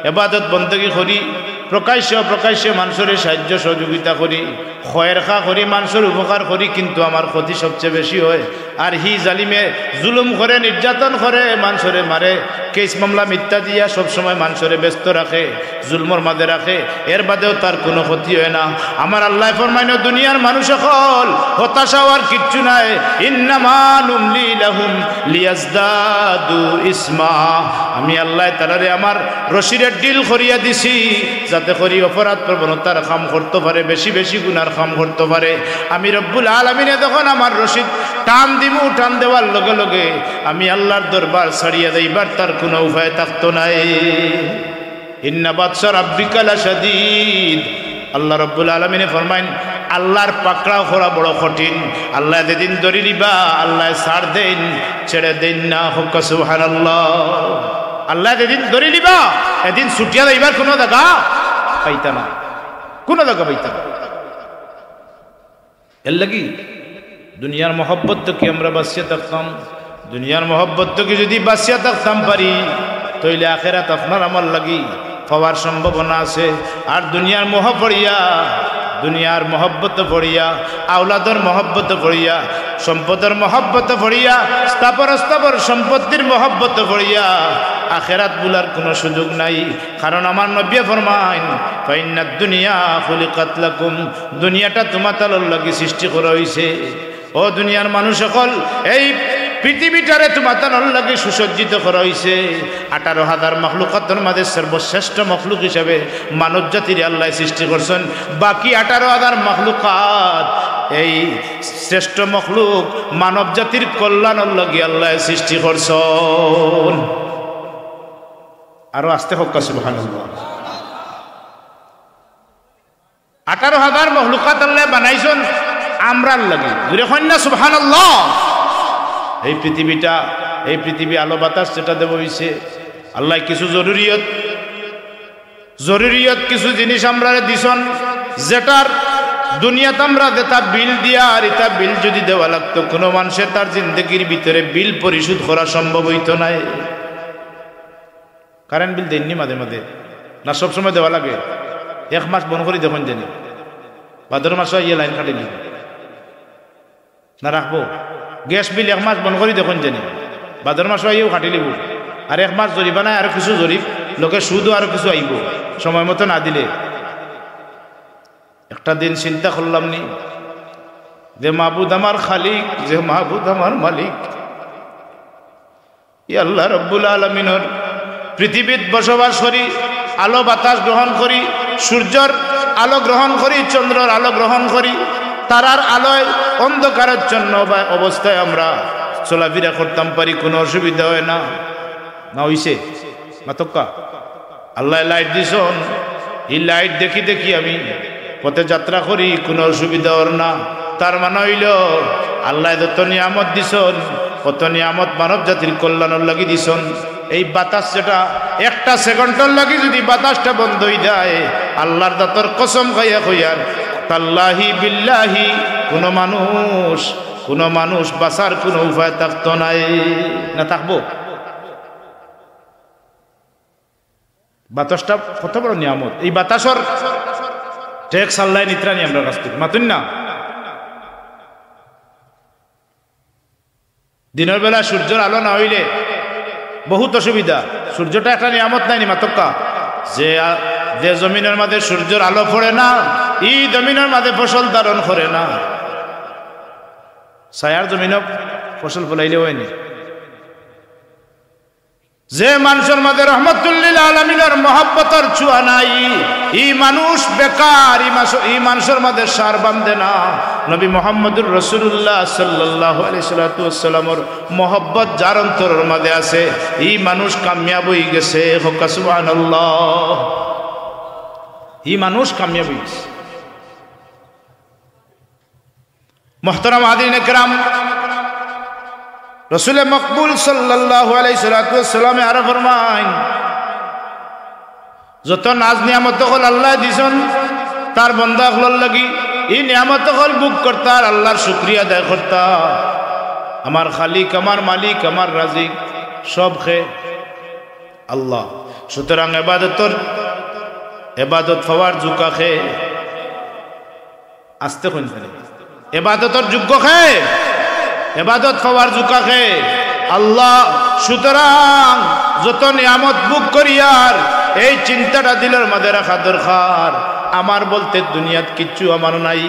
এবাদত বন্দেগী করি, প্রকাশ্যে অপ্রকাশ্যে মানষরে সাহায্য সহযোগিতা করি, খয়ের খা করি, মানষর উপকার করি, কিন্তু আমার ক্ষতি সবচেয়ে বেশি অয়। আর হি জালিমে জুলুম করে, নির্যাতন করে, মানষরে মারে, কেস মামলা মিথ্যা দিয়া সবসময় মানষরে ব্যস্ত রাখে, জুলুমর মাঝে রাখে, এর বাদেও তার কুনু ক্ষতি অয় না। আমার আল্লায় ফরমাইন, দুনিয়ার মানুষ অকল, হতাশা অওয়ার কিচ্ছু নাই। إنما نملي لهم ليزدادوا إثما। আমি আল্লায় তারারে আমার রশিরে ঢিল করিয়া দিছি, যাতে করি অপরাধ প্রবণতার কাম করতো পারে, বেশি বেশি গুনার কাম করতো পারে। আমি রব্বুল আলামিনে যখন আমার রশিত টান দিমু, টান দেওয়ার লগে লগে আমি আল্লাহর দরবার ছাড়িয়া যাইবার তার কুনু উপায় থাকতো নায়। إن بطش ربك لشديد। আল্লাহ রব্বুল আলামিনে ফরমাইন, আল্লাহর পাকড়াও করা বড় কঠিন। আল্লায় যেদিন ধরি লিবা, আল্লায় ছাড় দেইন, ছেড়ে দেইন না। কউক্কা সুবহানাল্লাহ। আল্লায় যেদিন ধরি লিবা, এদিন ছুটিয়া যাইবার কুনু জাগা পাইতা না, কুনু জাগা পাইতা না। এর লাগি দুনিয়ার মহব্বত থাকি আমরা বাঁচিয়া থাকতাম। দুনিয়ার মহব্বত থাকি যদি বাঁচিয়া থাকতাম পারি, তইলে আখেরাত আপনার আমার লাগি পাওয়ার সম্ভাবনা আছে। আর দুনিয়ার মোহ পড়িয়া, দুনিয়ার মহব্বত পড়িয়া, আওলাদর মহব্বত পড়িয়া, সম্পদর মহব্বত পড়িয়া, স্থাবর অস্থাবর সম্পত্তির মহব্বত পড়িয়া আখেরাত ভুলার কুনু সুযোগ নাই। কারণ আমার নবীয়ে ফরমাইন, فإن الدنيا خلقت لكم। দুনিয়াটা তুমাতানর লাগি সৃষ্টি করা অইছে। ও দুনিয়ার মানুষ অকল, এই পৃথিবীটারে তুমাতানর লাগি সুসজ্জিত করা অইছে। আঠারো হাজার মখলুকাতর মাঝে সর্বশ্রেষ্ঠ মখলুক হিসাবে মানব জাতিরে আল্লায় সৃষ্টি করছইন। বাকি আঠারো হাজার মখলুকাত, এই শ্রেষ্ঠ মখলুক মানব জাতির কল্যাণর লাগি আল্লায় সৃষ্টি করছইন। আরো আস্তে কউক্কা সুবহানাল্লাহ। আঠারো হাজার মখলুকাত আল্লায় বানাইছইন আমরার লাগি। জোরে কইন না সুবহানাল্লাহ। এই পৃথিবীটা, এই পৃথিবী আলো বাতাস যেটা দেওয়া অইছে, আল্লায় কিছু জরুরিয়ত, জরুরিয়ত কিছু জিনিস আমরারে দিছইন, যেটার দুনিয়াত আমরা যেটা বিল দিয়া আর ইটা বিল যদি দেওয়া লাগতো, কুনু মানষে তার জিন্দেগির ভিতরে বিল পরিশোধ করা সম্ভব অইতো নায়। কারেন্ট বিল দেইন নি মাঝে মাঝে? না, সব সময় দেওয়া লাগে? এক মাস বন্ধ করি দেখইন জানি, ভাদর মাসো আইয়া লাইন কাটিলিবো। না রাখবো? গ্যাস বিল এক মাস বন্ধ করি দেখইন জানি, ভাদর মাসো আইয়াও কাটিলিবো। আর এক মাস জরিমানায় আরো কিছু জরিপ, লগে সুদও আরো কিছু আইবো, সময় মতো না দিলে। একটা দিন চিন্তা করলাম নি যে মাবুদ আমার খালিক, যে মাবুদ আমার মালিক, ই আল্লাহ রব্বুল আলামিনর পৃথিবীত বসবাস করি, আলো বাতাস গ্রহণ করি, সূর্যর আলো গ্রহণ করি, চন্দ্রর আলো গ্রহণ করি, তারার আলোয় অন্ধকারাচ্ছন্ন অবা-, অবস্থায় আমরা চলাফিরা করতাম পারি, কুনু অসুবিধা অয় না। না অইছে? মাতউক্কা। আল্লায় লাইট দিছইন, ই লাইট দেখি দেখি আমি পথে যাত্রা করি, কুনু অসুবিধা অর না। তার মানে অইলো, আল্লায় যত নিয়ামত দিছইন, অত নিয়ামত মানব জাতির কল্যাণর লাগি দিছইন। এই বাতাস যেটা, একটা সেকেন্ডর লাগি যদি বাতাসটা বন্ধ অই যায়, আল্লাহর জাতর কসম খাইয়া কইয়ার, তাল্লাহি বিল্লাহি, কুনু মানুষ, কুনু মানুষ বাঁচার কুনু উপায় থাকতো নায়। না থাকবো? বাতাসটা কত বড় নিয়ামত। এই বাতাসর ট্যাক্স আল্লায় নিতরা নি আমরার কাছ থাকি, মাতুন না? দিনর বেলা সূর্যর আলো না অইলে বহুত অসুবিধা। সূর্যটা একটা নিয়ামত নায় নি, মাতউক্কা? যে, আ, যে জমিনর মাঝে সূর্যর আলো পড়ে না, ই জমিনর মাঝে ফসল ধারণ করে না। ছায়ার জমিনো ফসল ফলাইলে অয় নি। যে মানষর মাঝে রহমতুল্লিল আলামিনর মহব্বতর ছোঁয়া নাই, ই মানুষ বেকার, ই মাস-, ই মানষর মাঝে সার বান্ধে না। নবী মুহাম্মদুর রাসূলুল্লাহ সাল্লাল্লাহু আলাইহি সাল্লাতু ওয়াসসালামর মহব্বত যার অন্তরর মাঝে আছে, ই মানুষ কামিয়াব অইগেছে। কউক্কা সুবহানাল্লাহ। ই মানুষ কামিয়াব অইগেছে। মোহতারাম হাজিরিন একরাম, রসুলে মকবুল সাল্লাল্লাহু আলাইহি সাল্লাতু ওয়াসসালামে আরো ফরমাইন, যত নাজ নিয়ামত অকল আল্লায় দিছইন তার বন্দা অকলর লাগি, ই নিয়ামত অকল ভোগ করতা আর আল্লার শুকরিয়া আদায় করতা। আমার খালিক, আমার মালিক, আমার রাজিক, সব কে আল্লাহ। সুতরাং এবাদতর, এবাদত পাওয়ার যোগ্য কে? আস্তে কইন খালি। এবাদতর যোগ্য কে? এবাদত পাওয়ার যোগ্য কে? আল্লাহ। সুতরাং যত নিয়ামত ভোগ করিয়ার এই চিন্তাটা দিলর মাঝে রাখা দরকার, আমার বলতে দুনিয়াত কিচ্ছু আমার নাই।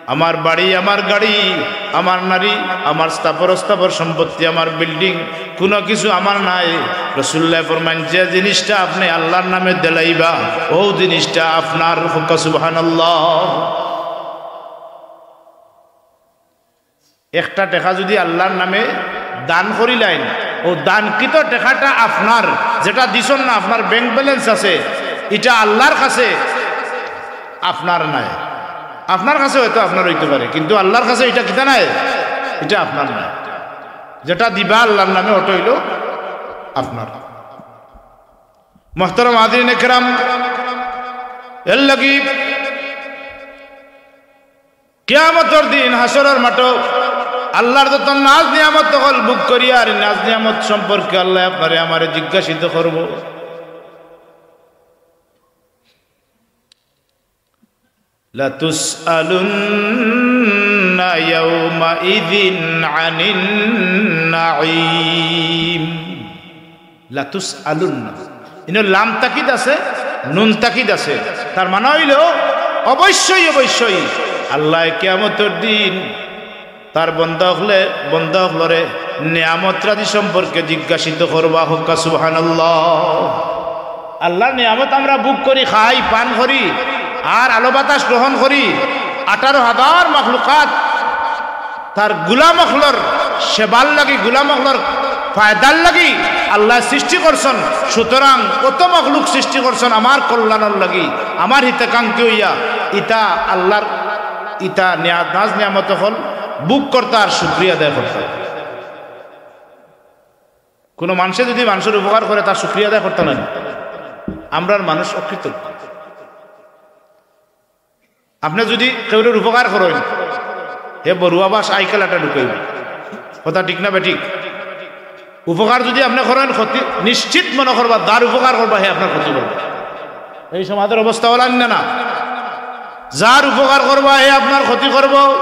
আমার বাড়ি, আমার গাড়ি, আমার নারী, আমার স্থাবর অস্থাবর সম্পত্তি, আমার বিল্ডিং, কুনু কিছু আমার নাই। রাসূলুল্লায় ফরমাইন, যে জিনিসটা আপনে আল্লার নামে দিলাইবা, অউ জিনিসটা আপনার। কউক্কা সুবহানাল্লাহ। একটা টেকা যুদি আল্লার নামে দান করিলাইন, অউ দানকৃত টেকাটা আপনার, যেটা দিছইন না, আপনার ব্যাংক ব্যালেন্স আছে, ইটা আল্লার কাছে আপনার নায়। আপনার কাছে হয়তো আপনার অইতে পারে, কিন্তু আল্লার কাছে ইটা কিতা নায়? ইটা আপনার নায়। যেটা দিবা আল্লার নামে, ওটা অইলো আপনার। মোহতারাম হাজিরিন একরাম, এর লাগি কিয়ামতর দিন হাশরর মাঠো আল্লার যত নাজ নিয়ামত অকল ভোগ করিয়ার, নাজ নিয়ামত সম্পর্কে আল্লায় আপনারে আমারে জিজ্ঞাসিত করবো। লাতুসআলুন্না ইয়াউমাইযিন আনিন নাঈম। লাতুসআলুন্না। ইনো লাম তাকিদ আছে, নুন তাকিদ আছে। তার মানে অইলো অবশ্যই, অবশ্যই আল্লায় কিয়ামতর দিন তার বন্দা অকলে, বন্দা অকলরে নিয়ামত রাজি সম্পর্কে জিজ্ঞাসিত করবা। কউক্কা সুবহানাল্লাহ। আল্লার নিয়ামত আমরা ভোগ করি, খাই, পান করি, আর আলো বাতাস গ্রহণ করি। আঠারো হাজার মখলুকাত তার গুলাম অকলর সেবার লাগি, গুলাম অকলর ফায়দার লাগি আল্লায় সৃষ্টি করছইন। সুতরাং অত মখলুক সৃষ্টি করছইন আমার কল্যাণর লাগি, আমার হিতাকাঙ্ক্ষী অইয়া। ইতা আল্লার, ইতা নিয়া-, নাজ নিয়ামত অকল ভোগ করতা আর শুকরিয়া আদায় করতা। কুনু মানষে যুদি মানষর উপকার করে, তার শুকরিয়া আদায় করতা নায়? আমরার মানুষ অকৃতজ্ঞ। আপনে যুদি কেউরর উপকার করইন, হে বড়ুয়া বাস আইকালাটা ঢুকাইবো। কথা ঠিক না বেঠিক? উপকার যুদি আপনে করইন, ক্ষতি নিশ্চিত মনো করবা, যার উপকার করবা হে আপনার ক্ষতি করবো। এই সমাজর অবস্থা অলা নি না? যার উপকার করবা হে আপনার ক্ষতি করবো।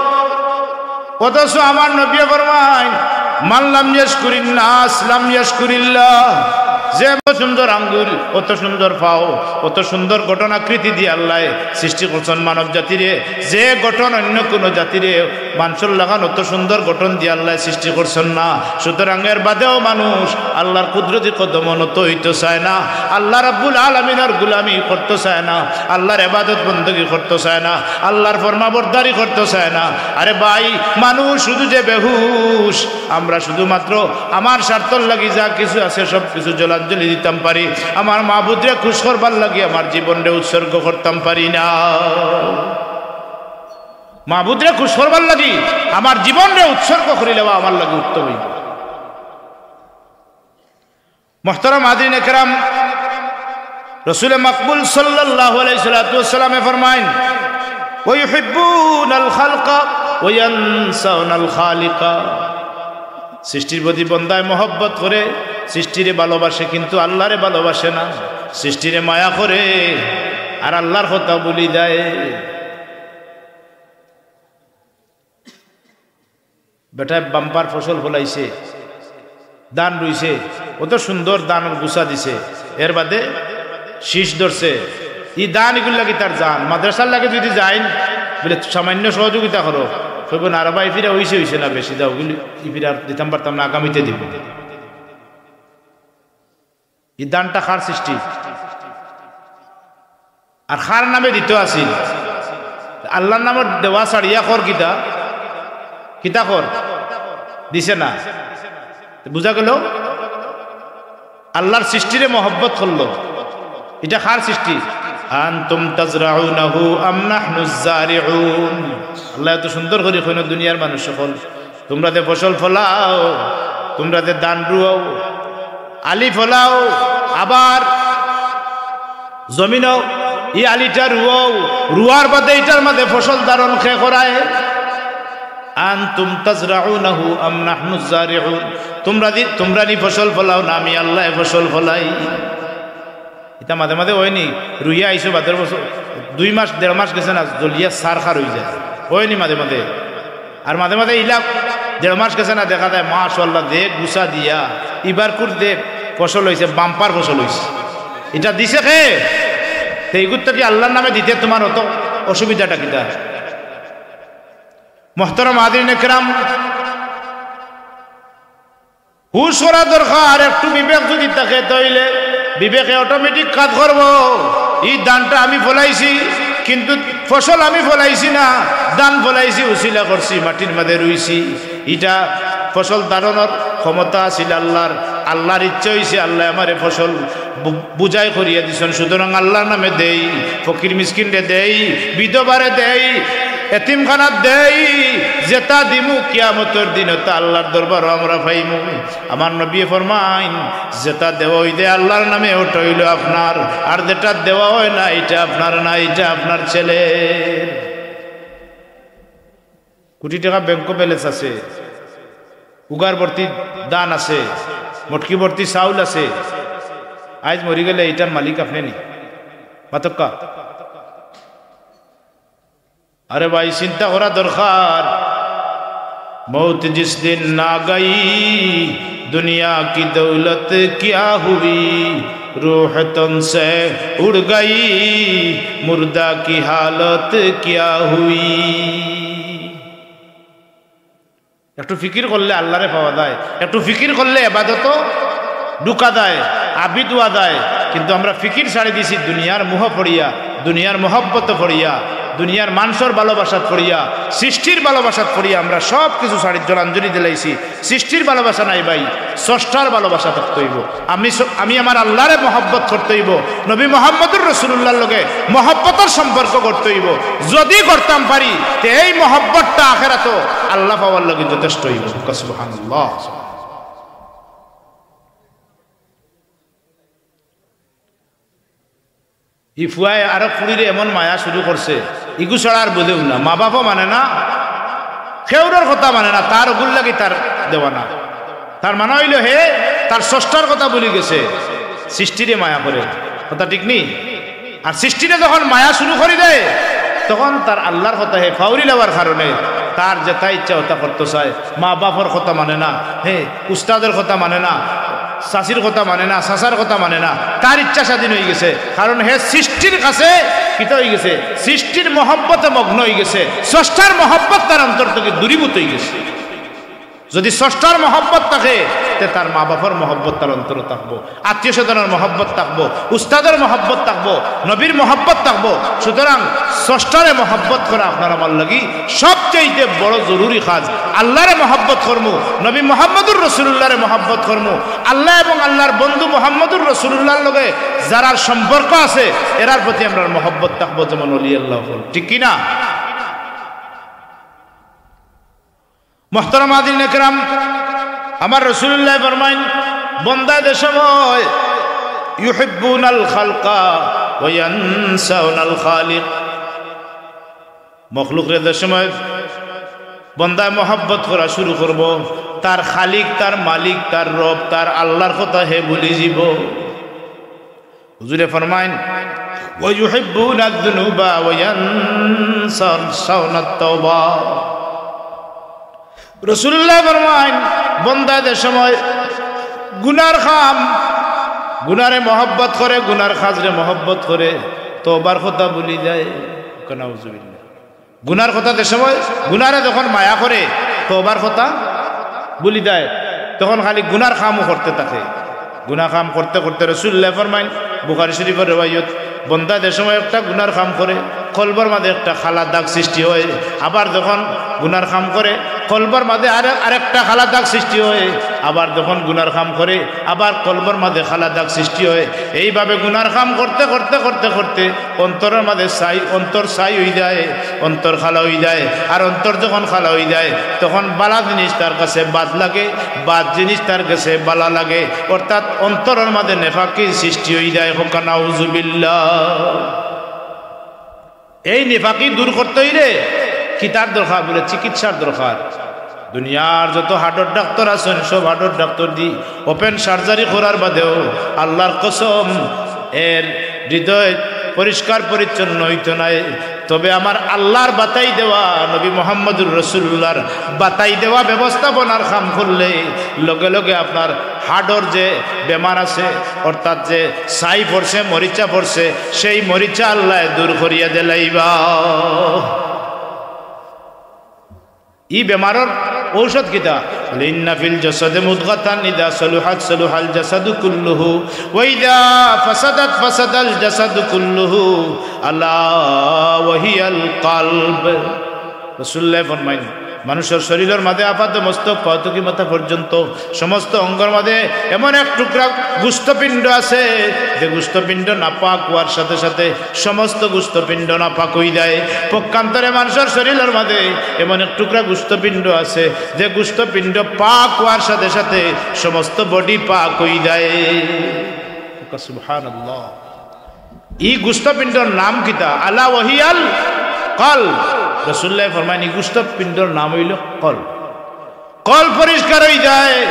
অথচ আমার নবীয়ে ফরমাইন, "মান লাম ইয়াশকুরিন নাস লাম ইয়াশকুরিল্লাহ।" যে অত সুন্দর আঙ্গুল, অত সুন্দর পাও, অত সুন্দর গঠন আকৃতি দিয়া আল্লায় সৃষ্টি করছইন মানব জাতিরে, যে গঠন অইন্য কুনু জাতিরে মানষর লাখান অত সুন্দর গঠন দিয়া আল্লায় সৃষ্টি করছইন না। সুতরাং এর বাদেও মানুষ আল্লার কুদরতি কদমো নত অইতো চায় না, আল্লা রাব্বুল আলামিনর গুলামি করতো চায় না, আল্লার ইবাদত বন্দেগি করতো চায় না, আল্লার ফরমাবরদারি করতো চায় না। আরে ভাই, মানুষ শুধু যে বেহুশ, আমরা শুধুমাত্র আমার স্বার্থর লাগি যা কিছু আছে সব কিছু জলাঞ্জলি দিতাম পারি, আমার মাবুদরে খুশ করবার লাগি আমার জীবনরে উৎসর্গ করতাম পারি না। মাবুদরে খুশ করবার লাগি আমার জীবনরে উৎসর্গ করিলেওয়া আমার লাগি উত্তম অইবো। মোহতারাম হাজিরিন একরাম, রসুলে মকবুল সাল্লাল্লাহু আলাইহি সাল্লাতু ওয়াসসালামে ফরমাইন, "ওয়া ইউহিব্বুনাল খালকা ওয়া ইয়ানসাউনাল খালিকা।" সৃষ্টির প্রতি বন্দায় মহব্বত করে, সৃষ্টিরে ভালোবাসে, কিন্তু আল্লারে ভালোবাসে না। সৃষ্টিরে মায়া করে আর আল্লার কথা ভুলি যায়। বেটায় বাম্পার ফসল ফলাইছে, ধান রুইছে, অত সুন্দর ধানর গুছা দিছে, এর বাদে শীষ ধরছে। ই ধান ইগুর লাগি তার জান। মাদ্রাসার লাগি যুদি যাইন, বলে, "সামান্য সহযোগিতা করো।" কইবো, "না রে বা, ই ফিরা অইছে, অইছে না বেশি, যাও, ইগুলি ই ফিরা আর দিতাম পারতাম না, আগামীতে দিমু।" ই ধানটা কার সৃষ্টি? আর কার নামে দিতো আছিল? আল্লার নামে দেওয়া ছাড়িয়া কর কিতা? কিতা কর? দিছে না। বুঝা গেল? আল্লার সৃষ্টিরে মহব্বত করলো। ইটা কার সৃষ্টি? আনতুম তাজরাউনাহু আম নাহনুজ জারিউন। আল্লায় অত সুন্দর করি কইন, দুনিয়ার মানুষ অকল, তুমরা যে ফসল ফলাও, তুমরা যে ধান রুয়াও, আলি ফলাও, আবার জমিনো ই আলিটা রুয়াও, রুয়ার বাদে ইটার মাঝে ফসল ধারণ কে করায়? আনতুম তাজরাউনাহু আম নাহনুজ জারিউন? তুমরা দি-, তুমরা নি ফসল ফলাও না আমি আল্লায় ফসল ফলাই? ইটা মাঝে মাঝে অয়নি, রুইয়া আইছো বাদর বছর, দুই মাস, দেড় মাস গেছে না, জ্বলিয়া ছারখার অইযায়, অয়নি মাঝে মাঝে। আর মাঝে মাঝে ইলা দেড় মাস গেছে না, দেখা যায়, মাশাআল্লাহ, যে গুছা দিয়া, ইবার কুর যে ফসল অইছে, বাম্পার ফসল অইছে। ইটা দিছে কে? তে ইগুর থাকি আল্লার নামে দিতে তুমার অত অসুবিধাটা কিতা? মোহতরম হাজিরিন একরাম, হুশ করা দরকার। একটু বিবেক যুদি থাকে, তাইলে বিবেকে automatic কাজ করবো। ই ধানটা আমি ফলাইছি, কিন্তু ফসল আমি ফলাইছি না, ধান ফলাইছি, উছিলা করছি, মাটির মাঝে রুইছি। ইটা ফসল ধারণর ক্ষমতা আছিল আল্লার। আল্লার ইচ্ছা অইছে, আল্লায় আমারে ফসল বু-, বুঝাই করিয়া দিছইন। সুতরাং আল্লার নামে দেই, ফকির মিসকিনরে দেই, বিধবারে দেই, এতিমখানাত দেই, যেটা দিমু কিয়ামতর দিন ওটা আল্লার দরবারো আমরা পাইমু। আমার নবীয়ে ফরমাইন, যেটা দেওয়া অইদে আল্লার নামে, ওটা অইলো আপনার, আর যেটা দেওয়া অয় না, ইটা আপনার না, ইটা আপনার ছেলের। কোটি টেকা ব্যাংকো balance আছে, উগার ভর্তি ধান আছে, মটকি ভর্তি চাউল আছে, আইজ মরি গেলে ইটার মালিক আপনে নি? মাতক্কা। আরে ভাই, চিন্তা করা দরকার। মৌত জিস দিন না গই, দুনিয়া কি দৌলত কিয়া হুই, রূহ তন সে উড় গই, মুর্দা কি হালত কিয়া হুই। একটু ফিকির করলে আল্লারে পাওয়া যায়, একটু ফিকির করলে এবাদতো ঢুকা যায়, আবিদ হওয়া যায়। কিন্তু আমরা ফিকির ছাড়ি দিছি দুনিয়ার মোহ পড়িয়া, দুনিয়ার মহব্বত পড়িয়া, দুনিয়ার মানষর ভালোবাসাত পড়িয়া, সৃষ্টির ভালোবাসাত পড়িয়া আমরা সব কিছু ছাড়ি জলাঞ্জলি দিলাইছি। সৃষ্টির ভালোবাসা নাই ভাই, স্রষ্টার ভালোবাসা থাকতে অইবো। আমি স-, আমি আমার আল্লারে মহব্বত করতে অইবো, নবী মোহাম্মদুর রাসূলুল্লাহর লগে মহব্বতর সম্পর্ক করতে অইবো। যদি করতাম পারি, তে এই মহব্বতটা আখেরাতো আল্লাহ পাওয়ার লাগি যথেষ্ট অইবো। সুবহানাল্লাহ। ই ফুয়ায় আরক ফুড়িরে এমন মায়া শুরু করছে, ইগু ছাড়া আর বুঝেও না, মা বাপও মানে না, কেউরর কথা মানে না, তার ওগুর লাগি তার দেওয়া না। তার মানে অইলো হে তার স্রষ্টার কথা ভুলি গেছে, সৃষ্টিরে মায়া করে, কথা ঠিক নি? আর সৃষ্টিরে যখন মায়া শুরু করি দেয়, তখন তার আল্লার কথা হে ফাউরি লওয়ার কারণে তার যেটা ইচ্ছা ওটা করতে চায়। মা বাপর কথা মানে না, হে উস্তাদর কথা মানে না, চাচির কথা মানে না, চাচার কথা মানে না, তার ইচ্ছা স্বাধীন অই গেছে। কারণ হে সৃষ্টির কাছে কিতা অই গেছে? সৃষ্টির মহব্বতে মগ্ন অই গেছে, স্রষ্টার মহব্বত তার অন্তর থাকি দূরীভূত অই গেছে। যদি স্রষ্টার মহব্বত থাকে, তে তার মা বাপর মহব্বত তার অন্তরো থাকবো, আত্মীয় স্বজনর মহব্বত থাকবো, উস্তাদর মহব্বত থাকবো, নবীর মহব্বত থাকবো। সুতরাং স্রষ্টারে মহব্বত করা আপনার আমার লাগি সবচাইতে বড় জরুরি কাজ। আল্লারে মহব্বত করমু, নবী মোহাম্মদুর রাসূলুল্লাহরে মহব্বত করমু। আল্লাহ এবং আল্লাহর বন্ধু মোহাম্মদুর রাসূলুল্লাহর লগে যারার সম্পর্ক আছে, এরার প্রতি আমরার মহব্বত থাকবো, যেমন অলি আল্লাহ অকল, ঠিক কি না? মোহতরম হাজিরিন একরাম, আমার রাসূলুল্লাহ ফরমাইন, বন্দায় যে সময় ইউহিব্বুনাল খালকা ওয়া ইয়ানসাউনাল খালিক, মখলুকরে যে সময় বন্দায় মহব্বত করা শুরু করবো, তার খালিক, তার মালিক, তার রব, তার আল্লার কথা হে ভুলি যিবো। হুজুরে ফরমাইন, "ওয়া ইউহিব্বুনায যুনুবা ওয়া ইয়ানসাউনাত তাওবা।" রাসূলুল্লাহ ফরমাইন, বন্দায় যে সময় গুনার কাম, গুনারে মহব্বত করে, গুনার কাজরে মহব্বত করে, তওবার কথা ভুলি যায়। নাউজুবিল্লাহ। গুনার কথা যে সময়, গুনারে যখন মায়া করে, তওবার কথা ভুলি যায়, তখন খালি গুনার কামও করতে থাকে। গুনা কাম করতে করতে রাসূলুল্লাহ ফরমাইন, বুখারী শরীফর রেওয়ায়ত, বন্দা যে সময় একটা গুনার কাম করে, কলবর মাঝে একটা কালা দাগ সৃষ্টি হয়, আবার যখন গুনার কাম করে, কলবর মাঝে আরে-, আরেকটা কালা দাগ সৃষ্টি হয়, আবার যখন গুনার কাম করে, আবার কলবর মাঝে কালা দাগ সৃষ্টি হয়। এইভাবে গুনার কাম করতে, করতে, করতে, করতে অন্তরর মাঝে ছাই, অন্তর ছাই হই যায়, অন্তর কালা হই যায়। আর অন্তর যখন কালা হই যায়, তখন বালা জিনিস তার কাছে বাদ লাগে, বাদ জিনিস তার কাছে বালা লাগে, অর্থাৎ অন্তরর মাঝে নেফাকির সৃষ্টি হই যায়। কউক্কা নাউজুবিল্লাহ। এই নেফাকি দূর করতে হইলে কিতার দরকার? বলে, চিকিৎসার দরকার। দুনিয়ার যত হার্টর ডাক্তার আছেন, সব হার্টর ডাক্তার দি ওপেন সার্জারি করার বাদেও আল্লাহর কসম, এর হৃদয় পরিষ্কার পরিচ্ছন্ন হইতো নায়। তবে আমার আল্লাহর বাতাই দেওয়া, নবী মুহাম্মদুর রাসূলুল্লাহর বাতাই দেওয়া ব্যবস্থাপনার কাম করলে লগে লগে আপনার হার্টর যে বেমার আছে, অর্থাৎ যে ছাই পড়ছে, মরিচা পড়ছে, সেই মরিচা আল্লায় দূর করিয়া দিলাইবা। ই বেমারর ঔষধ কিতা? বলে, "ইন্না ফিল জাসাদে মুদগাতান ইযা সালুহাত সালুহাল জাসাদু কুল্লুহু ওয়া ইযা ফাসাদাত ফাসাদাল জাসাদু কুল্লুহু আলা ওয়া হিয়াল কলব।" রাসূলুল্লাহ ফরমাইন, মানুষর শরীরর মাঝে আপাত মস্তক পাও থাকি মাথা পর্যন্ত সমস্ত অঙ্গর মাঝে এমন এক টুকরা গুস্তপিণ্ড আছে, যে গুস্তপিণ্ড নাপাক হওয়ার সাথে সাথে সমস্ত গুস্তপিণ্ড নাপাক হই যায়। পক্ষান্তরে মানুষর শরীরর মাঝে এমন এক টুকরা গুস্তপিণ্ড আছে, যে গুস্তপিণ্ড পাক হওয়ার সাথে সাথে সমস্ত বডি পাক হই যায়। সুবহানাল্লাহ। ই গুস্তপিণ্ডর নাম কিতা? আলা ওয়া হিয়াল কলব। রাসূলুল্লাহ ফরমাইন, ই গুস্তপিণ্ডর নাম হইল কলব। কলব পরিষ্কার হই যায়,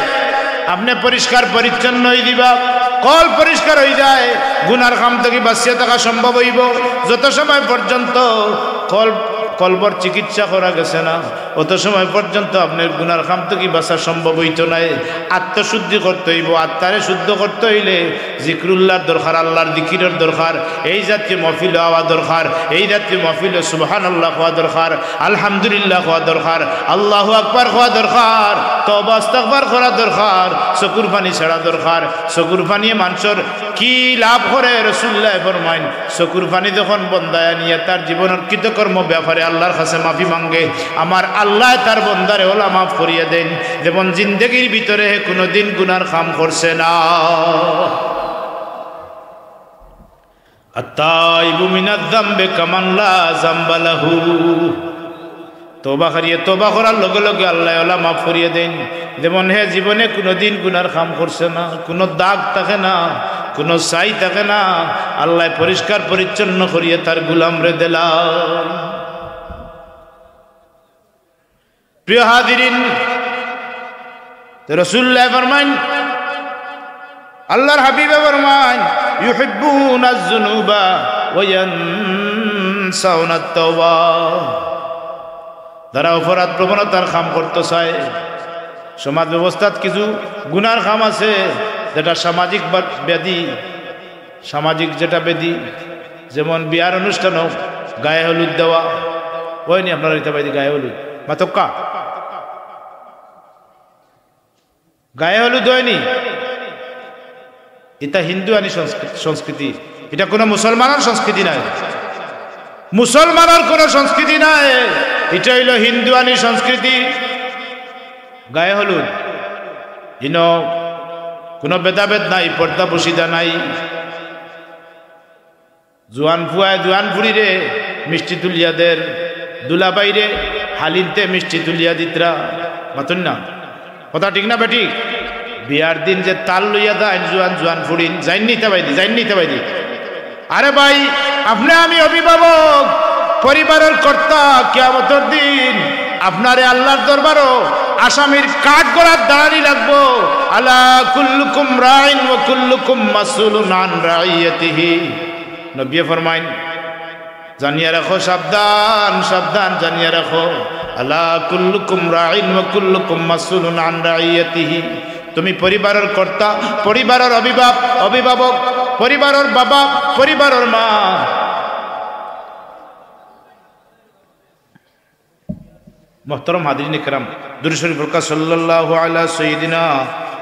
আপনে পরিষ্কার পরিচ্ছন্ন হই দিবা। কলব পরিষ্কার হই যায়, গুনার কাম থাকি বাঁচিয়া থাকা সম্ভব হইব। যত সময় পর্যন্ত কলব, কলবর চিকিৎসা করা গেছে না, অত সময় পর্যন্ত আপনার গুনার কাম থাকি বাঁচা সম্ভব হইতো নায়। আত্মশুদ্ধি করতে হইব। আত্মারে শুদ্ধ করতে হইলে জিক্রুল্লাহর দরকার, আল্লাহর জিকিরর দরকার, এই জাতীয় মহফিল হওয়া দরকার, এই জাতীয় মহফিল সুবহানাল্লাহ হওয়া দরকার, আলহামদুলিল্লাহ হওয়া দরকার, আল্লাহু আকবার হওয়া দরকার, তওবা ইস্তেগফার করা দরকার, চকুর পানি ছাড়া দরকার। চকুর পানিয়ে মানুষর কি লাভ করে? রাসূলুল্লাহ ফরমাইন, চকুর পানি যখন বন্দায় আনিয়া তার জীবনর কৃতকর্ম ব্যাপারে আল্লাহর কাছে মাফি মাঙ্গে, আমার আল্লায় তার বন্দারে ওলা মাফ করিয়া দেন, যেমন জিন্দেগির ভিতরে হে কুনুদিন গুনার কাম করছে না। আত্তাইবু মিনাজ জামবি কামান লা জামবা লাহু। তওবাকারীয়ে তওবা করার লগে লগে আল্লায় ওলা মাফ করিয়া দেন, যেমন হে জীবনে কুনুদিন গুনার কাম করছে না, কুনু দাগ থাকে না, কুনু ছাই থাকে না। আল্লায় পরিষ্কার পরিচ্ছন্ন করিয়া তার গুলামরে দিলা। প্রিয় হাজিরিন, তো রাসূলুল্লাহ ফরমাইন, আল্লাহর হাবিবে ফরমাইন, "ইউহিব্বুনাজ যুনুবা ওয়া ইয়ানসাউনাত তাওবা।" যারা অপরাধ প্রবণতার কাম করতে চায়, সমাজ ব্যবস্থাত কিছু গুনার কাম আছে, যেটা সামাজিক বা-, ব্যাধি, সামাজিক যেটা ব্যাধি, যেমন বিয়ার অনুষ্ঠানো গায়ে হলুদ দেওয়া, অয়নি আপনারা ইতা বাইদি গায়ে হলুদ, মাতক্কা? গায়ে হলুদ অয়নি? ইতা হিন্দুয়ানি সংস্কৃ-, সংস্কৃতি, ইটা কুনু মুসলমানর সংস্কৃতি নায়। মুসলমানর কুনু সংস্কৃতি নায়, ইটা অইলো হিন্দুয়ানি সংস্কৃতি। গায়ে হলুদ, ইনো কুনু ভেদাভেদ নাই, পর্দা পুশিদা নাই। জুয়ান ফুয়ায় জুয়ান ফুড়িরে মিষ্টি তুলিয়া দের, দুলাভাইরে হালিন্তে মিষ্টি তুলিয়া দিতরা, মাতইন না? কথা ঠিক না বেঠিক? বিয়ার দিন যে তাল লইয়া যাইন জুয়ান জুয়ান ফুড়িন, যাইন নি ইতা বাইদি, যাইন নি ইতা বাইদি। আরে ভাই, আপনে আমি অভিভাবক, পরিবারর কর্তা, কিয়ামতর দিন আপনারে আল্লাহর দরবারো আসামির কাঠগড়াত দাঁড়ানি লাগবো। আলা কুল্লুকুম রাইন ওয়া কুল্লুকুম মাসউলুন আন রাইয়াতিহি। নবীয়ে ফরমাইন, জানিয়া রাখো, সাবধান, সাবধান, জানিয়া রাখো। আলা কুল্লুকুম রাইন ওয়া কুল্লুকুম মাসউলুন আন রাইয়াতিহি। তুমি পরিবারর কর্তা, পরিবারর অভিভাব-, অভিভাবক, পরিবারর বাবা, পরিবারর মা। মোহতরম হাজিরিন কেরাম, দুরূদ শরীফ পড়ুক্কা, সাল্লাল্লাহু আলা সাইয়্যিদিনা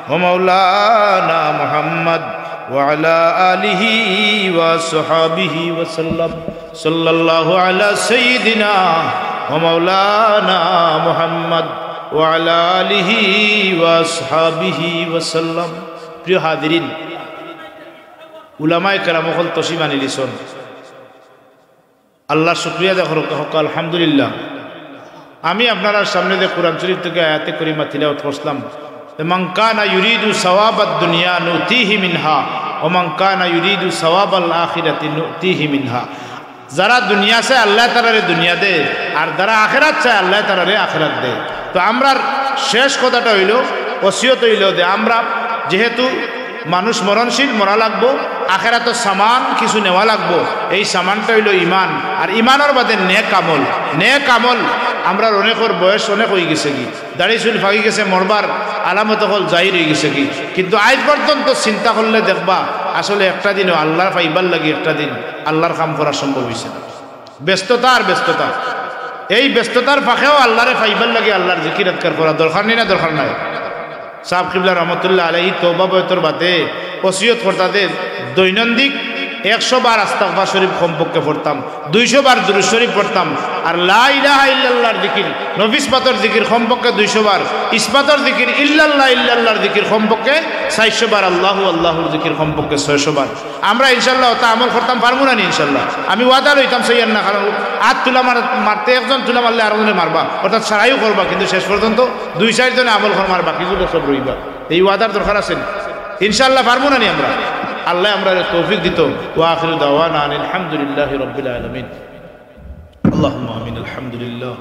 ওয়া মাওলানা মুহাম্মদ ওয়া আলা আলিহি ওয়া সাহবিহি ওয়া সাল্লাম। সাল্লাল্লাহু আলা সাইয়্যিদিনা ওয়া মাওলানা মুহাম্মদ ওয়া আলা আলিহি ওয়া সাহবিহি ওয়া সাল্লাম। প্রিয় হাজিরিন, উলামায়ে কেরাম অকল তশরিফ আনিলিছইন। আল্লাহর শুকরিয়া আদায় করুক্কা, কউক্কা আলহামদুলিল্লাহ। আমি আপনারার সামনে যে কোরআন শরীফ থাকি আয়াতে করিমা তিলাওয়াত করছিলাম, যে, "মান কানা ইউরিদু সাওয়াবাদ দুনিয়া নুতিহি মিনহা, ওয়া মান কানা ইউরিদু সাওয়াবাল আখিরাতি নুতিহি মিনহা।" যারা দুনিয়া চায়, আল্লায় তারারে দুনিয়া দেয়, আর যারা আখেরাত চায়, আল্লায় তারারে আখেরাত দেয়। তো আমরার শেষ কথাটা অইলো, ওসিয়ত অইলো যে আমরা যেহেতু মানুষ মরণশীল, মরা লাগবো, আখেরাতর সামান কিছু নেওয়া লাগবো। এই সামানটা অইলো ইমান, আর ইমানর বাদে নেক আমল। নেক আমল, আমরার অনেকর বয়স অনেক অইগেছেগি, দাড়ি চুল ফাকি গেছে, মরবার আলামত অকল জাহির অইগেছেগি, কিন্তু আইজ পর্যন্ত চিন্তা করলে দেখবা, আসলে একটা দিনও আল্লারে পাইবার লাগি একটা দিন আল্লার কাম করা সম্ভব অইছে না। ব্যস্ততা আর ব্যস্ততা। এই ব্যস্ততার ফাঁকেও আল্লারে পাইবার লাগি আল্লার জিকির আজকার করা দরকার নি না, দরকার নাই? সাব কিবলা রহমতুল্লাহ আলাইহি তওবা বয়তর বাদে ওসিয়ত করতা যে দৈনন্দিন একশো বার আস্তাগফার শরীফ কমপক্ষে পড়তাম, দুইশো বার দুরূদ শরীফ পড়তাম, আর লা ইলাহা ইল্লাল্লাহর জিকির, নবী ইসপাতর জিকির কমপক্ষে দুইশো বার, ইসপাতর জিকির, ইল্লাল্লাহ ইল্লাল্লাহর জিকির কমপক্ষে চাইরশো বার, আল্লাহু আল্লাহুর জিকির কমপক্ষে ছয়শো বার। আমরা ইনশাআল্লাহ অতা আমল করতাম পারমু না নি ইনশাআল্লাহ? আমি ওয়াদা লইতাম, চাইয়েন না, কারণ আত তুলা মার-, মারতে একজন তুলা মারলে আরোজনে মারবা, অর্থাৎ সারাইও করবা, কিন্তু শেষ পর্যন্ত দুই চাইর জনে আমল করবা, আর বাকি জনে সব রইবা। এই ওয়াদার দরকার আছে নি? ইনশাআল্লাহ পারমু না নি আমরা? আল্লায় আমরারে তৌফিক দিতো। ওয়া আখিরু দাওয়ানা আনিল হামদুলিল্লাহি রাব্বিল আলামিন। আল্লাহুম্মা আমিন। আলহামদুলিল্লাহ।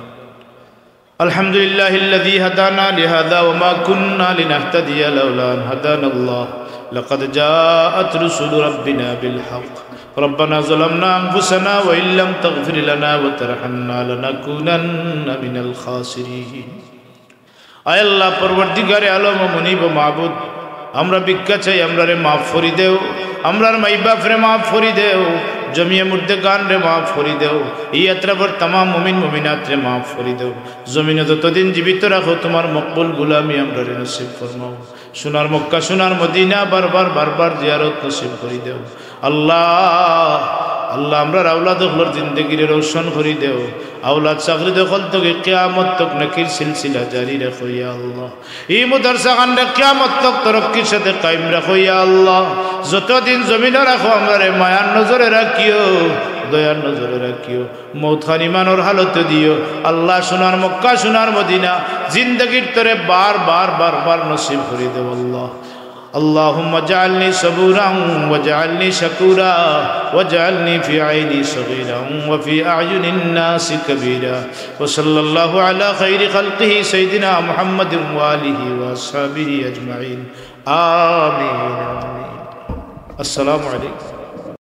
الحمد لله الذي هدانا لهذا وما كنا لنهتدي لولا أن هدانا الله، لقد جاءت رسل ربنا بالحق، ربنا ظلمنا أنفسنا وإن لم تغفر لنا وترحمنا لنكونن من الخاسرين। আয় আল্লাহ, পরওয়ারদিগারে আলম ও মুনিব ও মাবুদ, আমরা ভিক্ষা চাই, আমরারে মাফ করি দেও, আমরার মাই বাফরে মাফ করি দেও, জমিয়ে মুর্দেগানরে মাফ করি দেও, এই আতরাফর তামাম মুমিন মুমিনাতরে মাফ করি দেও। জমিনো যতদিন জীবিত রাখো, তুমার মকবুল গুলামি আমরারে নসিব ফরমাও। সোনার মক্কা, সোনার মদিনা, বারবার, বারবার জিয়ারত নসিব করি দেও। আল্লাহ, আল্লাহ, আমরার আওলাদ অকলর জিন্দেগিরে রোশন করি দেও। আওলাদ চাকরি দখল থাকি কিয়ামত তক নেকির সিলসিলা জারি রাখো, ইয়া আল্লাহ। ই মাদ্রাসাখানরে কিয়ামত তক তরক্কির সাথে কায়েম রাখো, ইয়া আল্লাহ। যতদিন জমিনো রাখো, আমরারে মায়ার নজরে রাখিও, দয়ার নজরে রাখিও। মউতখান ইমানর হালতে দিও। আল্লাহ, সোনার মক্কা, সোনার মদিনা, জিন্দেগির তরে বারবার, বারবার নসিব করি দেও, আল্লাহ। اللهم اجعلني صبورا واجعلني شكورا واجعلني في عيني صغيرا وفي أعين الناس كبيرا. وصلى الله على خير خلقه سيدنا محمد وآله وأصحابه أجمعين. آمين. السلام عليكم.